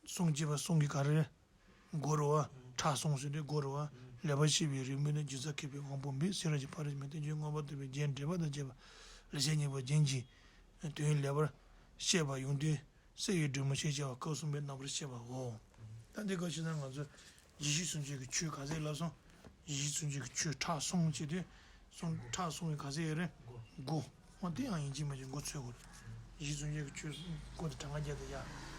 གསུང་བྱེད་པ་གསུམ་གྱི་ག་རེ། སྒོ་རུ་བ། ཕྲ་གསུམ་ཟེར་དུས་སྒོ་རུ་བ། ལེགས་པར་ཤེས་པའི་རིགས་པས་ནི་སྦྱིན་སྲེག་མཁས་པའི་དབང་པོ་འབད། སེམས་རང་བཞིན་ཕ་རོལ་ཕྱིན་མི་མཐུན་སྤྱོད་མངོན་པར་རྟོགས་པའི་རྒྱན་འགྲེལ་པ་དང་བཅས་པ་ལེགས་བཤད་སྙིང་པོའི་རྒྱན་གྱི་དོན་ལེགས་པར་བཤད་པ་ཡོངས་འདུས་གསལ་བའི་སྒྲོན་མེ་ཞེས་བྱ་བ་སྐབས་གསུམ་པའི་རྣམ་པར་བཤད་པའོ། ད་འདི་སྐབས་ཤིག་ན་ང་ཚོ་གཞི་ཤེས་མཚོན་བྱེད་ཀྱི་ཆོས་ག་ཚད་ལབ་སོང་། གཞི་ཤེས་མཚོན་བྱེད་ཀྱི་ཆོས་ཕྲ་གསུམ་བྱས་དུས། གསུམ་ཕྲ་གསུམ་གྱི་ག་ཚད་ཡོད་རེད། དགུ། འོ་དེ་ཡང་ཡིན་གཅིག་མིན་གཅིག་མགོ་ཚོས་དགོས། གཞི་ཤེས་མཚོན་བྱེད་ཀྱི་ཆོས་དགུ་དེ་གྲངས་ཀ་བརྒྱབ་དུས་ཡ།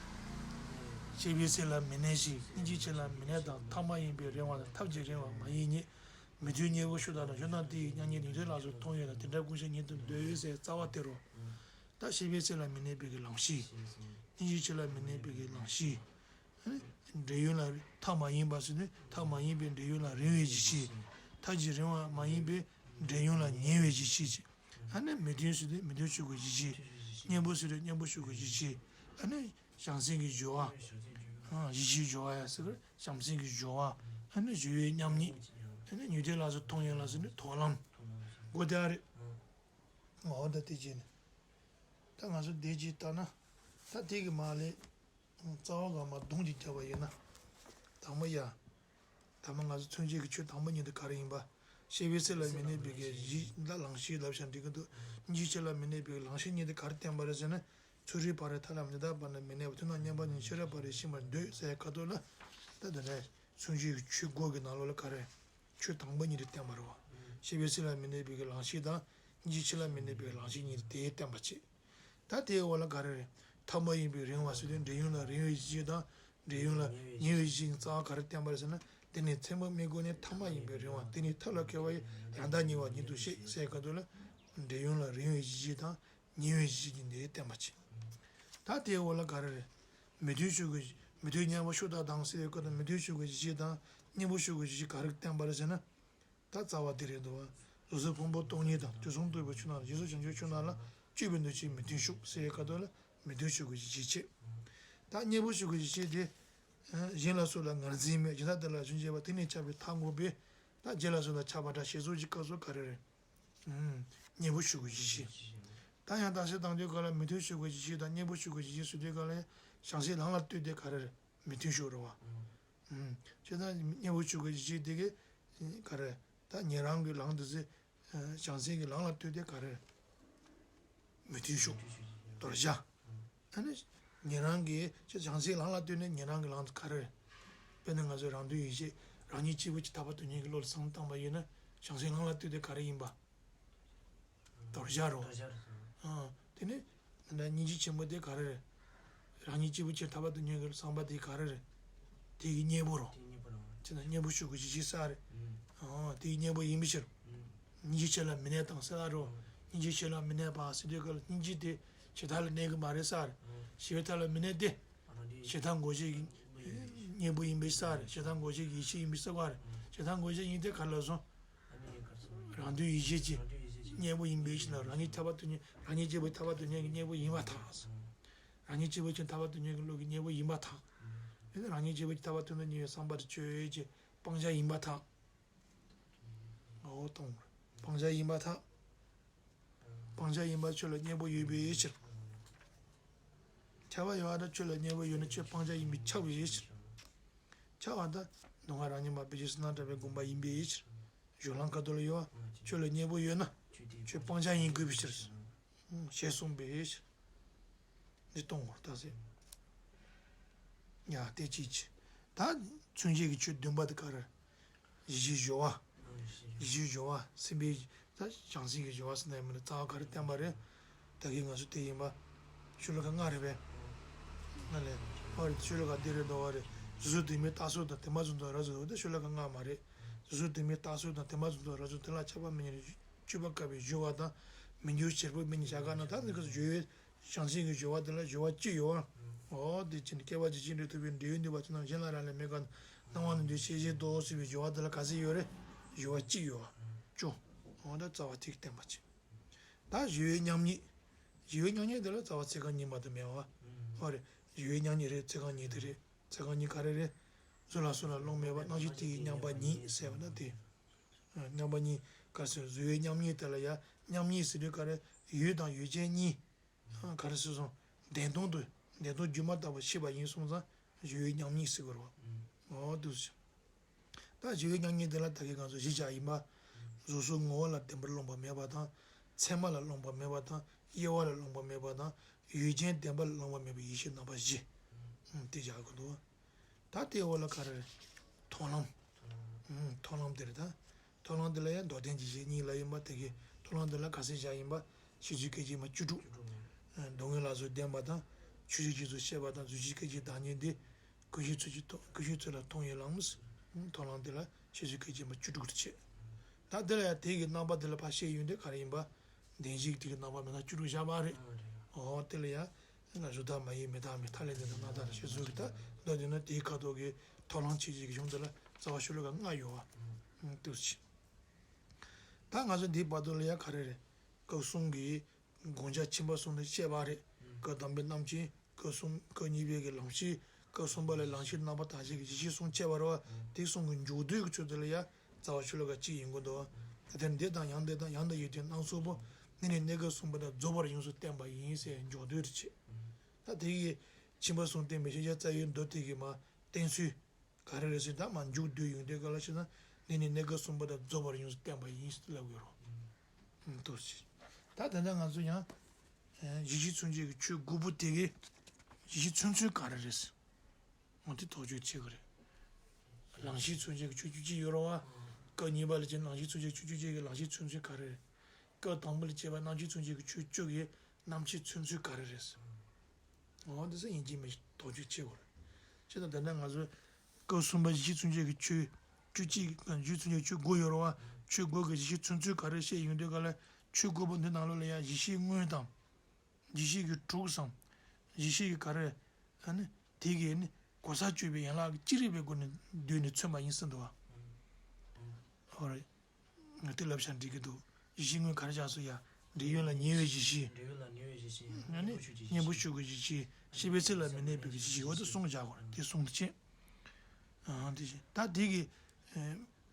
ཤེས་པའི་སེམས་ལ་མི་གནས་ཤིང་། སྙིང་རྗེའི་ཆོས་ལ་མི་གནས་དང་། ཐབས་མ་ཡིན་པའི་རིང་བ་དང་། ཐབས་ཀྱིས་རིང་བ་མ་ཡིན་ཉིད། མི་མཐུན་གཉེན་པོ་ཞུགས་དང་། ཞུགས་དང་དེ་ཡི་མཉམ་ཉིད། ཉན་ཐོས་ལ་སོགས་མཐོང་ཡོད་ན། དེ་འདྲ་ཀུན་ཤེས་ཉིད་དུ་འདོད་ཟེར་རྩ་བ་དེ་རུ། ད་ཤེས་པའི་སེམས་ལ་མི་གནས་པའི་གི་ལམ་ཤེས། སྙིང་རྗེའི་ཆོས་ལ་མི་གནས་པའི་གི་ལམ་ཤེས། འབྲེལ་ཡོད་ལ་ཐབས་མ་ཡིན་པ་ཟེར་ནས་ཐབས་མ་ཡིན་པའི་འབྲེལ་ཡོད་ལ་རིང་བའི་གཞི་ཤེས། ཐབས་ཀྱིས་རིང་བ་མ་ཡིན་པའི་འབྲེལ་ཡོད་ལ་ཉེ་བའི་གཞི་ཤེས། ཨ་ནི་མི་མཐུན་ཟེར་དུས་མི་མཐུན་ཕྱོགས་ཀྱི་གཞི་ཤེས། གཉེན་པོ་ཟེར་དུས་གཉེན་པོ་ཕྱོགས་ཀྱི་གཞི་ཤེས། ཨ་ནི་བྱང་སེམས་ཀྱི་སྦྱོར་བ། གཞི་ཤེས་སྦྱོར་བ་ཡ་ཟེར་བྱང་སེམས་ཀྱི་སྦྱོར་བ། ཨ་ནི་སྦྱོར་བའི་མཉམ་ཉིད། ཨ་ནི་ཉན་ཐོས་ལ་སོགས་མཐོང་ཡོད་ལ་ཟེར་ནས་མཐོང་ལམ། སྒོ་དེ་ཨ་རེད། འོ་ད་དེ་བྱས་ནས། ད་ང་ཚོ་བསྡད་ཀྱི་ལྟ་ན། ད་དེ་གི་མ་ལས། རྩ་བ་ག་མ་གདོང་གཅིག་བརྒྱབ་པ་ཡིན་ན། དང་པོ་ཡ། དང་པོ་ང་ཚོ་མཚོན་བྱེད་ཀྱི་ཆོས་དང་པོ་ཉིད་དེ་ག་རེ་ཡིན་པ། ཤེས་པའི་སེམས་ལ་མི་གནས་པའི་གི་གཞི་ལ་ལམ་ཤེས་ལབ་བྱ་འགྲིག་གི་འདུག་སྙིང་རྗེའི་ཆོས་ལ་མི་གནས་པའི་ལམ་ཤེས་ཉིད་དེ་ག་རེ་བསྟན་པ་རེད་ཟེར་ན། ཚུལ་ཁྲིམས་ཕ་རོལ་ཐར་ལམ་ཉི་ཟླ་བར་ན་མི་གནས་པ། མཐུན་རྣམས་མཉམ་པ་ཉིད། ཤེས་རབ་ཕ་རོལ་ཕྱིན་པར་འདོད་ཟེར་ཁ་ཐུག་ལ། ད་དེ་ནས་མཚོན་བྱེད་ཀྱི་ཆོས་དགུ་གི་ནང་ལོགས་ལ་ག་རེ། ཆོས་དང་པོ་ཉིད་དེ་བསྟན་པ་རེད་བ། ཤེས་པའི་སེམས་ལ་མི་གནས་པའི་གི་ལམ་ཤེས་དང་། སྙིང་རྗེའི་ཆོས་ལ་མི་གནས་པའི་ལམ་ཤེས་ཉིད་དེ་བསྟན་པ་བྱེད། ད་དེའི་འོག་ལ་ག་རེ་རེད། ཐབས་མ་ཡིན་པའི་རིང་བ་ཟེར་དུས་འབྲེལ་ཡོད་ལ་རིང་བའི་གཞི་དང་། འབྲེལ་ཡོད་ལ་ཉེ་བའི་གཞི་རྩ་བ་ག་རེ་བསྟན་པ་རེད་ཟེར་ན། དེ་ནི་མཚན་མ་སྨོས་སྐོར་ནི། ཐབས་མ་ཡིན་པའི་རིང་བ་དེ་ནི། ཐབས་ལ་མཁས་པ་ཡིས་ཡང་དག་ཉེ་བ་ཉིད་དུ་ཤེས་ཟེར་ག་དུས་ལ། འབྲེལ་ཡོད་ལ་རིང་བའི་གཞི་དང་ཉེ་བའི་གཞི་ཉིད་དེ་བསྟན་པ་བྱེད། ད་དེའི་འོག་ལ་ག་རེ་རེད། མི་མཐུན་ཕྱོགས་ཀྱི་མི་མཐུན་གཉེན་པོ་ཕྱོགས་དག་དང་ཟེར་བའི་སྐབས་དུ་མི་མཐུན་ཕྱོགས་ཀྱི་གཞི་དང་གཉེན་པོ་ཕྱོགས་ཀྱི་གཞི་ག་རེ་བསྟན་པ་རེད་ཟེར་ན། ད་རྩ་བ་དེ་རེད་འདུག་བ། རྫོགས་སོགས་ཕུང་པོ་སྟོང་ཉིད་དང་དུས་གསུམ་རྟོགས་པའི་ཆོས་རྣམས་ལ། རྗེས་སུ་བྱང་ཆུབ་ཆོས་རྣམས་ལ། སྤྱོད་པའི་འདུ་བྱེད་མི་མཐུན་ཕྱོགས་ཟེར་བའི་སྐབས་དུ་ལ་མི་མཐུན་ཕྱོགས་ཀྱི་གཞི་བྱེད། ད་གཉེན་པོ་ཕྱོགས་ཀྱི་གཞི་བྱེད་དེ། གཞན་ལ་སོགས་ལ་ངར་འཛིན་མེད། གཞན་དག་དེ་ལ་གཞོམ་བྱེད་པ། དེ་ནི་ཁྱབ་པའི་མཐའ་དགོངས་པས། ད་རྗེས་ལ་སོགས་ལ་ཁྱབ་པ་འདྲ་ཞེས་སོགས་ཀྱི་སྐབས་སུ་ག་རེ་རེད། གཉེན་པོ་ཕྱོགས་ཀྱི་གཞི་བྱེད། ད་ཡང་དག་སེལ་དང་དུས་སྐབས་ལ་མི་མཐུན་ཕྱོགས་ཀྱི་གཞི་བྱེད་དང་གཉེན་པོ་ཕྱོགས་ཀྱི་གཞི་བྱེད་ཟེར་དུས་སྐབས་ལ་བྱང་སེམས་ལམ་ལ་ལྟོས་ཏེ་ག་རེ་རེད། མི་མཐུན་ཕྱོགས་རེད་བ། ཨུམ། བྱས་ཙང་གཉེན་པོ་ཕྱོགས་ཀྱི་གཞི་དེ་གི་ག་རེ། ད་ཉན་རང་གི་ལམ་དུ་ཟེར། བྱང་སེམས་ཀྱི་ལམ་ལ་ལྟོས་ཏེ་ག་རེ། མི་མཐུན་ཕྱོགས། དོར་བྱ། ཨ་ནི། ཉན་རང་གི་བྱང་སེམས་ལམ་ལ་ལྟོས་ནས་ཉན་རང་གི་ལམ་དུ་ག་རེ། དཔེར་ན་ང་ཚོས་རང་དོན་ཡིད་བྱེད་རང་ཉིད་གཅིག་པུ་གཅིག་ཐར་པ་དོན་གཉེར་གྱི་བློ་ལ་བསམ་བློ་བཏང་པ་ཡིན་ན་བྱང་སེམས་ལམ་ལ་ལྟོས་ཏེ་ག་རེ་ཡིན་པ། དོར་བྱ་རོ། དོར་བྱ་རེད་སོང་། ཨ། དེ་ནས། ད་སྙིང་རྗེ་ཆེན་པོ་དེ་ག་རེ་རེད། རང་ཉིད་གཅིག་པུ་གཅིག་ཐར་པ་དོན་གཉེར་གྱི་བསམ་པ་དེ་ག་རེ་རེད། དེ་གི་གཉེན་པོ་རོ། དེ་གཉེན་པོ་རོ། བྱས་ན་གཉེན་པོ་ཕྱོགས་ཀྱི་གཞི་བྱེད་ས་རེད། ཨང་། དེ་གི་གཉེན་པོ་ཡིན་པའི་ཕྱིར། སྙིང་རྗེ་ཆེ་ལ་མི་གནས་དང་ཟེར་ལ་རོ། སྙིང་རྗེ་ཆེ་ལ་མི་གནས་པ་ཟེར་དུས་སྐབས་ལ་སྙིང་རྗེ་དེ་ཇི་ལྟར་ལ་གནས་ཀྱི་མ་རེད་ས་རེད། ཞི་བའི་མཐའ་ལ་མི་གནས་ཏེ། ཞེ་སྡང་ངོ་ཤེས་ཀྱི་གཉེན་པོ་ཡིན་པའི་ས་རེད། ཞེ་སྡང་ངོ་ཤེས་ཀྱི་ཡེ་ཤེས་ཡིན་པའི་ས་ག་རེད། ཞེ་སྡང་ངོ་ཤེས་ཡིན་ཏེ་ག་ལ་སོང་། རང་དོན་ཡིད་བྱེད་ཀྱི་གཉེན་པོ་ཡིན་པའི་ཕྱིར་ན་རང་ཉིད་ཐར་པ་དོན་གཉེར་རང་ཉིད་གཅིག་པུ་ཐར་པ་དོན་གཉེར་གྱི་གཉེན་པོ་ཡིན་པར་ཐལ། རང་ཉིད་གཅིག་པུ་ཅན་ཐར་པ་དོན་གཉེར་གྱི་བློ་གི་གཉེན་པོ་ཡིན་པར་ཐལ། དེ་ནི་རང་ཉིད་གཅིག་པུ་ཅན་ཐར་པ་དོན་གཉེར་གྱི་བསམ་པ་དེ་ཆོས་ཅན་སྤང་བྱ་ཡིན་པར་ཐལ། འོ་གཏོང་། སྤང་བྱ་ཡིན་པར་ཐལ། སྤང་བྱ་ཡིན་པར་ཆོས་ལ་གཉེན་པོ་ཡོད་པའི་ཕྱིར། ཁྱབ་པ་ཡོད་པ་དང་ཆོས་ལ་གཉེན་པོ་ཡོད་ན་ཆོས་སྤང་བྱ་ཡིན་པས་ཁྱབ་པའི་ཕྱིར། ཁྱབ་པ་དང་མདོ་སྔགས་རབ་གཉིས་མ་དཔེ་བྱད་ཟིལ་གནོན་བྲལ་བའི་དགོངས་པ་ཡིན་པའི་ཕྱིར། གཞུང་ལམ་ཁ་ཐོག་ལ་ཡོད་པ་ཆོས་ལ་གཉེན་པོ་ཡོད་ན་ཆོས་སྤང་བྱ་ཡིན་དགོས་པའི་ཕྱིར། ཞེས་གསུངས་པའི་ཕྱིར། འདི་གཏོང་བར་ད་ཟེར། ཡ་དེ་གཅིག་གཅིག་ད་མཚོན་བྱེད་ཀྱི་ཆོས་བདུན་པ་དེ་ག་རེ། ཡིད་བྱེད་སྦྱོར་བ། ཡིད་བྱེད་སྦྱོར་བ་སེམས་པའི་ད་བྱང་སེམས་ཀྱི་སྦྱོར་བ་ཟེར་ན་ཡང་མིན་ན་རྩ་བ་ག་རེ་བསྟན་པ་རེད། ད་གིན་ང་ཚོ་དེ་ཡིན་པ། ཤོ་ལོ་ཀ་ལྔ་རེད་པས། ང་ལས། ཨོ་རེད་ཤོ་ལོ་ཀ་འདི་རེད་འདུག་བ་རེད། གཟུགས་གཟུགས་དོན་མིན་རྟགས་གསུམ་དང་དེ་མ་གཟུགས་དོན་རབ་གཟུགས་དེ་ཤོ་ལོ་ཀ་ལྔ་མ་རེད། གཟུགས་གཟུགས་དོན་མིན་རྟགས་གསུམ་དང་དེ་མ་གཟུགས་དོན་རབ་གཟུགས་དེ་ལ་ཁྱབ་པ་མི་ཉིད་ནས་སྤྱོད་པ་དཀའ་བའི་སྦྱོར་བ་དང་མི་འགྱུར་བྱེད་པོ་མི་ཉིད་བྱ་དཀའ་ན་ད་འདི་ག་སྦྱོར་བའི་བྱང་སེམས་ཀྱི་སྦྱོར་བ་དེ་ལ་སྦྱོར་བ་གཅིག་ཡོད་བ། ཨོ་དེ་ཕྱིར་ནི་སྐྱེ་བ་ཇི་སྲིད་འབྲེལ་ཐུག་པའི་འབྲེལ་ཡོད་ནུས་པ་ཅི་ནམ་གཞན་ལ་རག་ལས་མེད་དཀའ་ན་སྣང་བ་ནི་འདུས་ཤེས་བཞིན་དུ་ཟེར་བའི་སྦྱོར་བ་དེ་ལ་ག་ཚད་ཡོད་རེད། སྦྱོར་བ་གཅིག་ཡོད་བ། བཅུ། ཨོ་ད་རྩ་བ་ཐིག་བསྟན་པ་གཅིག་ད་ཞི་བའི་མཉམ་ཉིད། ཞི་བའི་མཉམ་ཉིད་དེ་ལ་རྩ་བ་ཚིག་རྐང་གཉིས་མ་གཏོགས་མེད་པ། ཨོ་རེད། ཞི་བའི་མཉམ་ཉིད་རེད་ཚིག་རྐང་གཉིས་དེ་རེད། ཚིག་རྐང་གཉིས་ག་རེ་རེད། གཟུགས་ལ་སོགས་ལ་རློམ་མེད་པ་རྣམ་ཤེས་དེ་ཡི་མཉམ་པ་ཉིད་ཟེར་བ་ན་དེ། མཉམ་པ་གཉིས་ག་ཟེར་གཟུགས་ཡོད་མཉམ་ཉིད་དེ་ལ་ཡང་མཉམ་ཉིད་ཟེར་དུས་ག་རེ་ཡུལ་དང་ཡུལ་ཅན་གཉིས། ག་རེ་ཟེར་སོང་། བདེན་སྟོང་དུ་བདེན་སྟོང་སྒྱུ་མ་ལྟ་བུ་ཤེས་པ་ཡིན་སོང་ཙང་གཟུགས་ཡོད་མཉམ་ཉིད་ཟེར་དགོས་རེད་བ། འོ་འདུག་ཟེར། ད་གཟུགས་ཡོད་མཉམ་ཉིད་དེ་ལ་ད་གིན་ང་ཚོ་གཞི་བཞག་ཡིན་པ། གཟུགས་སོགས་ངོ་བོ་ལ་བདེན་པར་རློམ་པ་མེད་པ་དང་། མཚན་མ་ལ་རློམ་པ་མེད་པ་དང་དབྱེ་བ་ལ་རློམ་པ་མེད་པ་དང་ཡུལ་ཅན་བདེན་པ་ལ་རློམ་པ་མེད་པའི་ཡེ་ཤེས་རྣམ་པ་བཞི། དེ་བཞག་དགོས་འདུག་ད་དེའི་འོག་ལ་ག་རེ་རེད། མཐོང་ལམ། ཨུམ། མཐོང་ལམ་དེ་རེད་ད། མཐོང་ལམ་དེ་ལ་ཡང་མདོར་བསྟན་གྱི་གཞི་གཉིས་ལ་ཡིན་པ་དེ་གའི་མཐོང་ལམ་དེ་ལ་ག་ཚད་བཞག་ཡིན་པ་ཕྱི་ཚུལ་སྐད་ཅིག་མ་བཅུ་དྲུག་ཨ། སྡུག་བསྔལ་ལ་སོགས་བདེན་པ་དང་ཆོས་ཅན་རྗེས་སུ་ཤེས་པ་དང་རྫུས་ཆོས་སྐད་ཅིག་བདག་ཉིད་འདི། ཀུན་ཤེས་ཚུལ་གྱིས་མཐོང་ཀུན་ཤེས་ཚུལ་ལ་མཐོང་བའི་ལམ། མཐོང་ལམ་དེ་ལ་ཕྱི་ཚུལ་སྐད་ཅིག་མ་བཅུ་དྲུག་ཏུ་བྱེད། ད་དེ་ལ་ཡང་དེ་གའི་རྣམ་པ་དེ་ལ་ཕར་བཤད་ཡོང་དུས་ག་རེ་ཡིན་པ། བདེན་བཞིའི་དེ་གའི་རྣམ་པ་མི་སྣ་བཅུ་དྲུག་བཞག་པ་རེད། འོ་དེ་ལ་ཡང་། གཟུགས་བདག་མ་ཡིན་མི་རྟག་མིན་ཐ་དད་འདི་དང་རྣམ་དག་ལ་ཞེས་གསུངས་ཀྱི་ད་མདོར་བསྡུས་ན་དེའི་ཁ་དོག་གི་མཐོང་ལམ་ཕྱི་ཚུལ་གྱི་གཞུང་འདི་ལ་རྩ་བ་ཤོ་ལོ་ཀ་ལྔ་ཡོད་བ། འདུག་ཅིང་། ད་ང་ཚོ་འདིའི་བར་དུ་ལ་ཡང་ག་རེ་རེད། སྐབས་གསུམ་གྱི་དགོངས་འཆར་ཆེན་པོ་གསུམ་ལ་བཤད་པ་རེད། སྐབས་དང་པོའི་རྣམ་མཁྱེན། སྐབས་གསུམ་སྐབས་གཉིས་པའི་གི་ལམ་ཤེས། སྐབས་གསུམ་པ་ལ་ལམ་ཤེས་རྣམ་པར་དག་བྱེད་ཀྱི་གཞི་ཤེས་གསུམ་བཤད་པ་རེད་བ། དེ་གསུམ་གྱི་མཇུག་བསྡུའི་གི་ཚུལ་དུ་ལ་ཡང་། རྩ་བ་ཤོ་ལོ་ཀ་གཅིག་ཡིན་དགོས་འདུག་དེ་ལྟར་འདི་དང་ཡང་འདི་དང་ཡང་དུ་ཡོད་དུས་སྣང་ཚུལ་པོ། འདི་ནི་གནས་སྐབས་གསུམ་པ་དང་རྫོགས་པར་ཡོངས་སུ་བསྟན་པ་ཡིན་ཟེར་མཇུག་བསྡུ་རེ་བྱེད། ད་དེ་ཡི་ཕྱིན་པ་གསུམ་བསྟན་པའི་ཤེས་བྱ་རྩ་བའི་མདོ་དེ་གི་མ་བསྟན་ཚུལ་ག་རེ་རེད་ཟེར་ད་མ་མཇུག་བསྡུ་ཡོང་དུས་ག་ལ་ཞེ་ན་འདི་ནི་གནས་སྐབས་གསུམ་པ་དང་རྫོགས་པར་ཡོངས་སུ་བསྟན་པ་ཡིན་ཟེར་ལབ་དགོས་རོ། འདུག་ཅིང་། ད་དེ་འདྲ་ང་ཚོ་ཡང་གཞི་ཤེས་མཚོན་བྱེད་ཀྱི་ཆོས་དགུ་པོ་དེ་གི་གཞི་ཤེས་མཚོན་ཚུལ་ག་རེ་རེད། འོ་དེ་ཐག་གཅོད་བྱེད་དགོས་རེད། ལམ་ཤེས་མཚོན་བྱེད་ཀྱི་ཆོས་བཅུ་གཅིག་ཡོད་རེད་བ། སྐབས་གཉིས་པ་ལ་བྱས་ལམ་ཤེས་མཚོན་བྱེད་ཀྱི་ཆོས་བཅུ་གཅིག་གི་ལམ་ཤེས་མཚོན་ཚུལ་ག་རེ་རེད། སྐབས་དང་པོ་ལ་བྱས་པ་རྣམ་ཤེས་མཚོན་བྱེད་ཀྱི་ཆོས་བཅུ་གི་རྣམ་བཤད་མཚོན་ཚུལ་ག་རེ་རེད། འོ་དེ་ཚོ་ཡིན་གཅིག་མིན་གཅིག་ཐག་གཅོད་བྱེད་དགོས་རེད། བྱས་ཙང་ད་ལྟ་ང་ཚོས་སྐབས་གསུམ་པ་གཞི་ཤེས་མཚོན་བྱེད་ཀྱི་ཆོས་བཅུ་གཅིག་གཞི་ཤེས་མཚོན་བྱེད་ཀྱི་ཆོས་དགུ་ཡོད་རེད་བ། ཆོས་དགུ་གི་གཞི་ཤེས་མཚོན་ཚུལ་ག་རེ་བཤད་ཡོང་དུས་ག་ལ་ཆོས་དགུ་པོ་འདི་ནང་ལོགས་ལ་ཡང་གཞི་ཤེས་དངོས་དང་། གཞི་ཤེས་ཀྱི་དྲུག་སམ། གཞི་ཤེས་ཀྱི་ག་རེ། ཨ་ནི། དེ་གིས་ནི་གོ་ས་གཅོད་པའི་ཡན་ལག་གི་ཅི་རིགས་པའི་སྒོ་ནས་བསྡུས་ནས་མཚོན་པ་ཡིན་ཟེར་འདུག་བ། ཨོ་རེད། ང་དེ་ལབ་བྱ་འགྲིག་གི་འདུག་ཡིད་ཤེས་དངོས་ག་རེ་བྱ་སོ་ཡ། འབྲེལ་ཡོད་ལ་ཉེ་བའི་ཡིད་ཤེས། འབྲེལ་ཡོད་ལ་ཉེ་བའི་ཡིད་ཤེས། ཨ་ནི་གཉེན་པོ་ཆོས་ཀྱི་ཡིད་ཤེས། ཤེས་པའི་ཚད་ལ་མི་གནས་པའི་ཡིད་ཤེས། འོ་དེ་གསུམ་བྱ་དགོས་རེད། དེ་གསུམ་དེ་བྱས། ཨ་དེ་བྱས་ད་དེ་གི་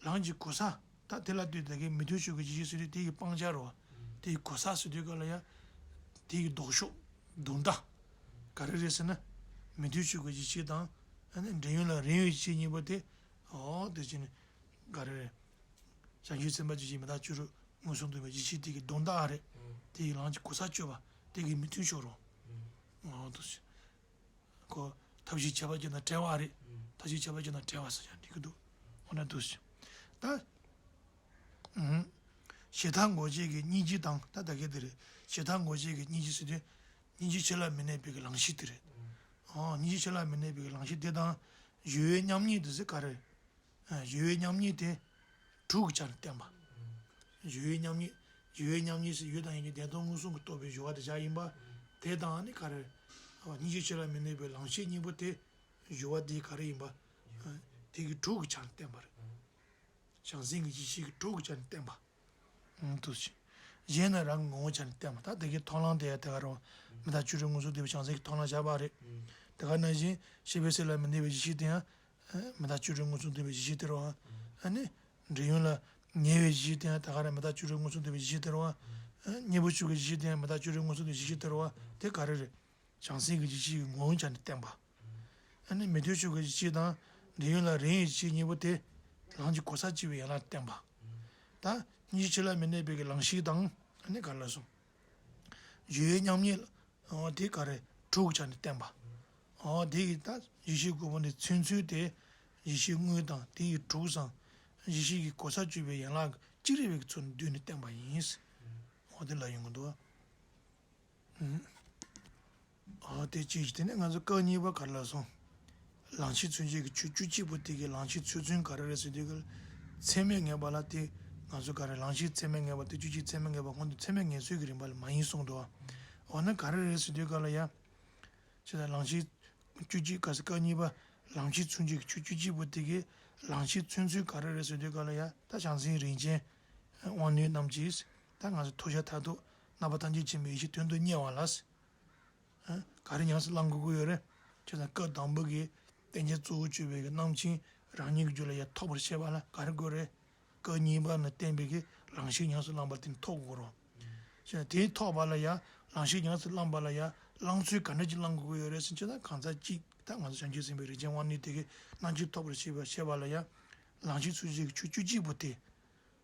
ལམ་གྱི་གོ་ས། ད་དེ་ལ་ལྟོས་ད་གི་མི་མཐུན་ཕྱོགས་ཀྱི་ཡིད་ཤེས་ཟེར་དུས་དེ་གི་སྤང་བྱ་རེད་བ། དེ་གི་གོ་ས་ཟེར་དུས་ག་ལ་ཡ། དེ་གི་ལྡོག་ཕྱོགས་དོན་དག་ག་རེ་རེད་ཟེར་ན། མི་མཐུན་ཕྱོགས་ཀྱི་ཡིད་ཤེས་དང་། ཨ་ནི་འབྲེལ་ཡོད་ལ་རིང་བའི་ཡིད་ཤེས་གཉིས་པོ་དེ། ཨོ་དེ་བྱས་ནས་ག་རེ་རེད། བྱང་ཆུབ་སེམས་དཔའ་ཆོས་ཅན། མི་རྟག་བཅུ་དྲུག་མངོན་སུམ་རྟོགས་པའི་ཡིད་ཤེས་དེ་གི་དོན་དག་ཨ་རེད། དེ་ཡི་ལམ་གྱི་གོ་ས་གཅོད་པ་དེ་གི་མི་མཐུན་ཕྱོགས་རོ། ཨོ་དེ་བྱས། ཁོ་ཐབས་ཤེས་ཁྱད་པར་ཅན་དང་བྲལ་བ་རེད། ཐབས་ཤེས་ཁྱད་པར་ཅན་དང་བྲལ་བ་ཟེར་ཀྱང་འགྲིག་གི་འདུག་འོ་ན་འདུག་ཟེར། ད། ཨུམ། ཞེ་ཐག་འགོག་བྱེད་ཀྱི་སྙིང་རྗེ་དང་ད་ད་གེ་དེ་རེད། ཞེ་ཐག་འགོག་བྱེད་ཀྱི་སྙིང་རྗེ་ཟེར་དུས། སྙིང་རྗེ་ཆོས་ལ་མི་གནས་པའི་གི་ལང་གཤིས་དེ་རེད། ཨོ་སྙིང་རྗེ་ཆོས་ལ་མི་གནས་པའི་གི་ལང་གཤིས་དེ་དང་། གཞོལ་བའི་མཉམ་ཉིད་དེ་ཟེར་ག་རེ། གཞོལ་བའི་མཉམ་ཉིད་དེ། དྲུག་གི་ཆ་ནས་བསྟན་པ། གཞོལ་བའི་མཉམ་ཉིད། གཞོལ་བའི་མཉམ་ཉིད་ཟེར་ཡུལ་དང་ཡིད་ཀྱི་བདེན་སྟོབས་མངོན་སུམ་གྱིས་རྟོགས་པའི་སྦྱོར་བ་དེ་བཞག་ཡིན་པ། དེ་དང་ནི་ག་རེ། སྙིང་རྗེ་ཆོས་ལ་མི་གནས་པའི་ལང་གཤིས་གཉིས་པོ་དེ། སྦྱོར་བ་དེ་ག་རེ་ཡིན་པ། དེ་གི་དྲུག་གི་ཆ་ནས་བསྟན་པ་རེད། བྱང་སེམས་ཀྱི་ཡེ་ཤེས་ཀྱི་དྲུག་གི་ཆ་ནས་བསྟན་པ། འདུག་ཟེར། གཞན་ནི་རང་གི་ངོ་བོ་ཆ་ནས་བསྟན་པ། ད་དེ་གའི་མཐོང་ལམ་དེ་ཡང་དེ་ག་རང་། མི་རྟག་བཅུ་དྲུག་མངོན་སུམ་རྟོགས་པའི་བྱང་སེམས་ཀྱི་མཐོང་ལམ་བཞག་པ་རེད། དེ་ག་ནང་བཞིན་ཤེས་པའི་ཚད་ལ་མི་གནས་པའི་ཡེ་ཤེས་དེ་ཡང་། མི་རྟག་བཅུ་དྲུག་མངོན་སུམ་རྟོགས་པའི་ཡེ་ཤེས་དེ་རེད་བ། ཨ་ནི། འབྲེལ་ཡོད་ལ་ཉེ་བའི་ཡེ་ཤེས་དེ་ཡང་དེ་ག་རང་མི་རྟག་བཅུ་དྲུག་མངོན་སུམ་རྟོགས་པའི་ཡེ་ཤེས་དེ་རེད་བ། གཉེན་པོ་ཆོས་ཀྱི་ཡེ་ཤེས་དེ་ཡང་མི་རྟག་བཅུ་དྲུག་མངོན་སུམ་རྟོགས་པའི་ཡེ་ཤེས་དེ་རེད་བ། དེ་ག་རེ་རེད། བྱང་སེམས་ཀྱི་ཡེ་ཤེས་ཀྱི་ངོ་བོ་ཆ་ནས་བསྟན་པ། ཨ་ནི་མི་མཐུན་ཕྱོགས་ཀྱི་ཡེ་ཤེས་དང་། འབྲེལ་ཡོད་ལ་རིང་བའི་ཡེ་ཤེས་གཉིས་པོ་དེ། ལམ་གྱི་གོ་ས་གཅོད་པའི་ཡན་ལག་བསྟན་པ། ད་སྙིང་རྗེ་ཆོས་ལ་མི་གནས་པའི་གི་ལང་གཤིས་དང་། ཨ་ནི་ག་རེ་ལབ་སོང་། གཞོལ་བའི་མཉམ་ཉིད། འོ་དེ་ག་རེ། དྲུག་གི་ཆ་ནས་བསྟན་པ། འོ་དེ་ཡི་ད་ཡེ་ཤེས་དགུ་པོ་འདི་མཚོན་ཚུལ་དེ། ཡེ་ཤེས་དངོས་དང་དེ་ཡི་དྲུག་ཙམ། ཡེ་ཤེས་ཀྱི་གོ་ས་གཅོད་པའི་ཡན་ལག་གི་ཅི་རིགས་པའི་གི་ཚུལ་བསྡུས་ནས་བསྟན་པ་ཡིན། འོ་དེ་ལ་ཡོང་གི་འདུག་ཨ་དེ་གཅིག་དེ་ནས་ང་ཚོ་སྐབས་གཉིས་པ་ག་རེ་ལབ་སོང་། ལང་གཤིས་མཚོན་བྱེད་ཀྱི་ཆོས་བཅུ་གཅིག་པོ་དེ་གའི་ལང་གཤིས་མཚོན་ཚུལ་ག་རེ་རེད་ཟེར་དུས་ག་ལ། ཚད་མས་ངེས་པ་ལ་དེ། ང་ཚོ་ག་རེ་ལང་གཤིས་ཚད་མས་ངེས་པ་དེ་བཅུ་གཅིག་ཚད་མས་ངེས་པ་སྔོན་དུ་ཚད་མས་ངེས་ཚུལ་གྱི་རིམ་པ་ལ་མ་ཡིན་གསུངས་འདུག་འོ་ན་ག་རེ་རེད་ཟེར་དུས་ག་ལ་ཡ། ཅེས་དང་ལང་གཤིས་བཅུ་གཅིག་ག་ཟེར་སྐབས་གཉིས་པ། ལང་གཤིས་མཚོན་བྱེད་ཀྱི་ཆོས་བཅུ་གཅིག་པོ་དེ་གའི་ལང་གཤིས་མཚོན་ཚུལ་ག་རེ་རེད་ཟེར་དུས་ག་ལ་ཡ། ད་བྱང་སེམས་རིན་ཆེན་དབང་རྣོན་རྣམས་ཀྱིས། ད་ང་ཚོ་ཐོབ་བྱ་མཐར་ཐུག་རྣམ་པ་ཐམས་ཅད་མཁྱེན་པའི་ཡེ་ཤེས་དོན་དུ་གཉེར་བ་ལ། ཨ། ག་རེ་ཉམས་སུ་བླང་དགོས་ཀྱི་ཡོད་རེད། ཅེས་དང་སྐབས་དང་པོ་གི་བསྟན་བྱ་གཙོ་བོ་གཅོད་པའི་གི་རྣམ་མཁྱེན་རང་ཉིད་ཀྱི་རྒྱུད་ལ་ཡ་ཐོབ་པར་བྱེད་པ་ལ་ག་རེ་དགོས་རེད། སྐབས་གཉིས་པ་ནས་བསྟན་པའི་གི་ལང་གཤིས་ཉམས་སུ་བླངས་པ་དེ་ཐོབ་དགོས་རོ། ཅེས་དེ་ཐོབ་པ་ལ་ཡ་ལང་གཤིས་ཉམས་སུ་བླངས་པ་ལ་ཡ་བླང་ཚུལ་ག་འདྲ་ཅིག་བླང་དགོས་ཀྱི་ཡོད་རེད་ཟེར་ཅེས་དང་གང་ཟག་གཅིག་ད་ང་ཚོ་བྱང་ཆུབ་སེམས་དཔའི་རིན་ཆེན་དབང་རྣོན་དེ་གི་རྣམ་མཁྱེན་ཐོབ་པར་བྱེད་པ་བྱེད་པ་ལ་ཡ་ལང་གཤིས་མཚོན་བྱེད་ཀྱི་ཆོས་བཅུ་གཅིག་པོ་དེ།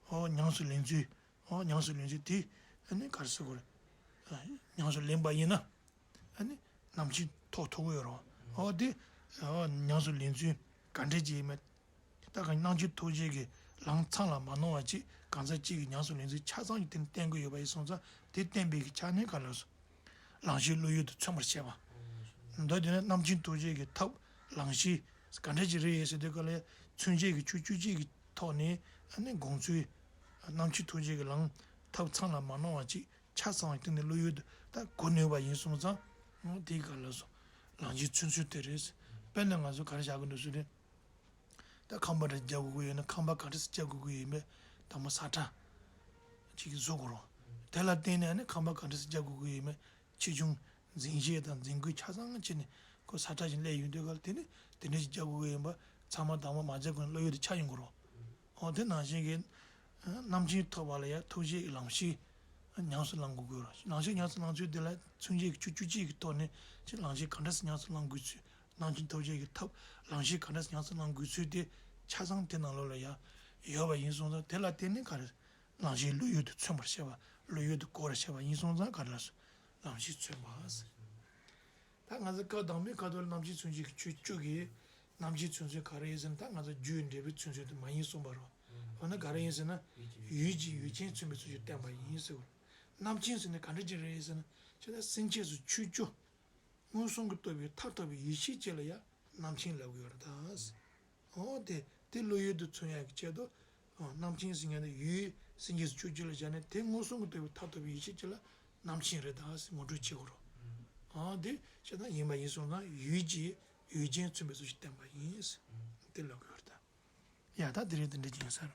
ཨོ་ཉམས་སུ་ལེན་ཚུལ། ཨོ་ཉམས་སུ་ལེན་ཚུལ་དེ། ཨ་ནི་ག་རེ་ཟེར་དགོས་རེད། ཨ། ཉམས་སུ་ལེན་པ་ཡིན་ན། ཨ་ནི་རྣམ་མཁྱེན་ཐོབ་ཐུབ་ཀྱི་ཡོད་རེད། ཨོ་དེ། ཨོ་ཉམས་སུ་ལེན་ཚུལ་ག་འདྲས་ཅིག་ཡིན་མིན། ད་ག་རྣམ་མཁྱེན་ཐོབ་བྱེད་ཀྱི་ལམ་མཚམས་ལ་མ་སྣང་བ་ཅིག་གང་ཟག་གཅིག་གིས་ཉམས་སུ་ལེན་ཚུལ་ཆ་ཚང་གི་དེ་ནི་བསྟན་གྱི་ཡོད་པ་ཡིན་སོང་ཙང་དེ་བསྟན་པའི་གི་ཆ་ནས་ག་རེ་ལབ་སོང་། ལང་གཤིས་བློ་ཡུལ་དུ་མཚོན་པར་བྱེད་པ། མདོར་བསྡུས་ན་རྣམ་མཁྱེན་ཐོབ་བྱེད་ཀྱི་ཐབས་ལང་གཤིས་ག་འདྲ་ཅིག་རེད་ཟེར་དུས་ག་ལ་མཚོན་བྱེད་ཀྱི་ཆོས་བཅུ་གཅིག་གི་ཐོག་ནས་ཨ་ནི་དགོངས་ཚུལ། རྣམ་མཁྱེན་ཐོབ་བྱེད་ཀྱི་ལམ་ཐབས་མཚམས་ལ་མ་སྣང་བ་ཅིག་ཆ་ཚང་བའི་སྟེང་ནས་བློ་ཡུལ་དུ་ད་གོ་ནུས་པ་ཡིན་སོང་ཙང་། དེ་ག་ལ་སོང་། ལང་གཤིས་མཚོན་ཚུལ་དེ་རེད། དཔེར་ན་ང་ཚོ་ག་རེ་བྱ་དགོས་འདུག་ཟེར་དུས། ད་ཁང་པ་འདྲ་རྒྱག་དགོས་ཀྱི་ཡོད་ན་ཁང་པ་ག་འདྲ་སེ་རྒྱག་དགོས་ཀྱི་ཡོད་མེད་དང་པོ་ས་ཁྲ་ཅིག་བཟོ་དགོས་རེད། དེ་ལ་བརྟེན་ནས་ཨ་ནི་ཁང་པ་ག་འདྲ་སེ་རྒྱག་དགོས་ཀྱི་ཡོད་མེད་ཆེ་ཆུང་འཛིན་བྱེད་དང་འཛིན་བཀོད་ཆ་ཚང་བྱས་ནས་ཁོ་ས་ཁྲ་ཞིག་སླེབས་ཡོང་དུས་ག་ལ་དེ་ནི་དེ་འདྲ་ཞིག་རྒྱག་དགོས་ཀྱི་ཡིན་པ་ཚང་མ་དང་པོ་མ་རྒྱག་གོང་ནས་བློ་ཡུལ་དུ་ཆགས་ཡོང་གི་རེད། འོ་དེ་ནང་བཞིན་གྱི་རྣམ་མཁྱེན་ཐོབ་པ་ལ་ཡང་ཐོབ་བྱེད་ཀྱི་ལང་གཤིས་ཉམས་སུ་བླང་དགོས་ཀྱི་རེད། ལང་གཤིས་ཉམས་སུ་བླང་ཚུལ་དེ་ལ་མཚོན་བྱེད་ཀྱི་ཆོས་བཅུ་གཅིག་གི་ཐོག་ནས་ཅིག་ལང་གཤིས་ག་འདྲ་སེ་ཉམས་སུ་བླང་དགོས་ཚུལ། རྣམ་མཁྱེན་ཐོབ་བྱེད་ཀྱི་ཐབས་ལང་གཤིས་ག་འདྲ་ཉམས་སུ་བླང་དགོས་ཚུལ་དེ་ཆ་ཚང་དེ་ནང་ལོགས་ལ་ཡང་ཡོད་པ་ཡིན་སོང་ཙང་དེ་ལ་བརྟེན་ནས་ག་རེ། ལང་གཤིས་བློ་ཡུལ་དུ་མཚོན་པར་བྱེད་པ་བློ་ཡུལ་དུ་གོ་བར་བྱེད་པ་ཡིན་སོང་ཙང་ག་རེ་ལ་ལང་གཤིས་མཚོན་པ། ད་ང་ཚོ་སྐབས་དང་པོའི་ཁ་ཐོག་ལ་རྣམ་མཁྱེན་མཚོན་བྱེད་ཀྱི་ཆོས་བཅུ་གི་རྣམ་མཁྱེན་མཚོན་ཚུལ་ག་རེ་ཡིན་ཟེར་ན་ད་ང་ཚོ་རྒྱུའི་འབྲས་བུའི་མཚོན་ཚུལ་དེ་མ་ཡིན་གསུངས་པ་རེད། འོ་ན་ག་རེ་ཡིན་ཟེར་ན་ཡུལ་གྱི་ཡུལ་ཅན་མཚོན་པའི་ཚུལ་གྱིས་བསྟན་པ་ཡིན་ཟེར་བ། རྣམ་མཁྱེན་ཟེར་ན་ག་འདྲ་ཅིག་རེད་ཟེར་ན་ཅི་ལྟར་སེམས་ཅན་སོགས་ཆོས་བཅུ། མངོན་སུམ་གྱིས་རྟོགས་པའི་མཐར་ཐུག་པའི་ཡེ་ཤེས་ཅན་ལ་ཡང་རྣམ་མཁྱེན་ལབ་ཀྱི་ཡོད་རེད་ད། འོ་དེ་དེ་བློ་ཡུལ་དུ་མཚོན་ཡག་གི་ཆེད་དུ། རྣམ་མཁྱེན་ཟེར་མཁན་དེ་ཡུལ་སེམས་ཅན་སོགས་ཆོས་བཅུ་ལ་བཞག་ནས་དེ་མངོན་སུམ་གྱིས་རྟོགས་པའི་མཐར་ཐུག་པའི་ཡེ་ཤེས་ཅན་ལ་རྣམ་མཁྱེན་རེད་ད་ཟེར་ངོ་སྤྲོད་བྱེད་དགོས་རེད། འོ་དེ་བྱས་ན་ཡིན་པ་ཡིན་སོང་ཙང་ཡུལ་གྱི་ ཡུལ་ཅན་མཚོན་པའི་ཚུལ་ཞིག་བསྟན་པ་ཡིན། དེ་ལབ་དགོས་རེད་ད། ཡ་ད་དེ་རིང་དེ་འདྲ་ཅིག་ཡིན་ས་རེད།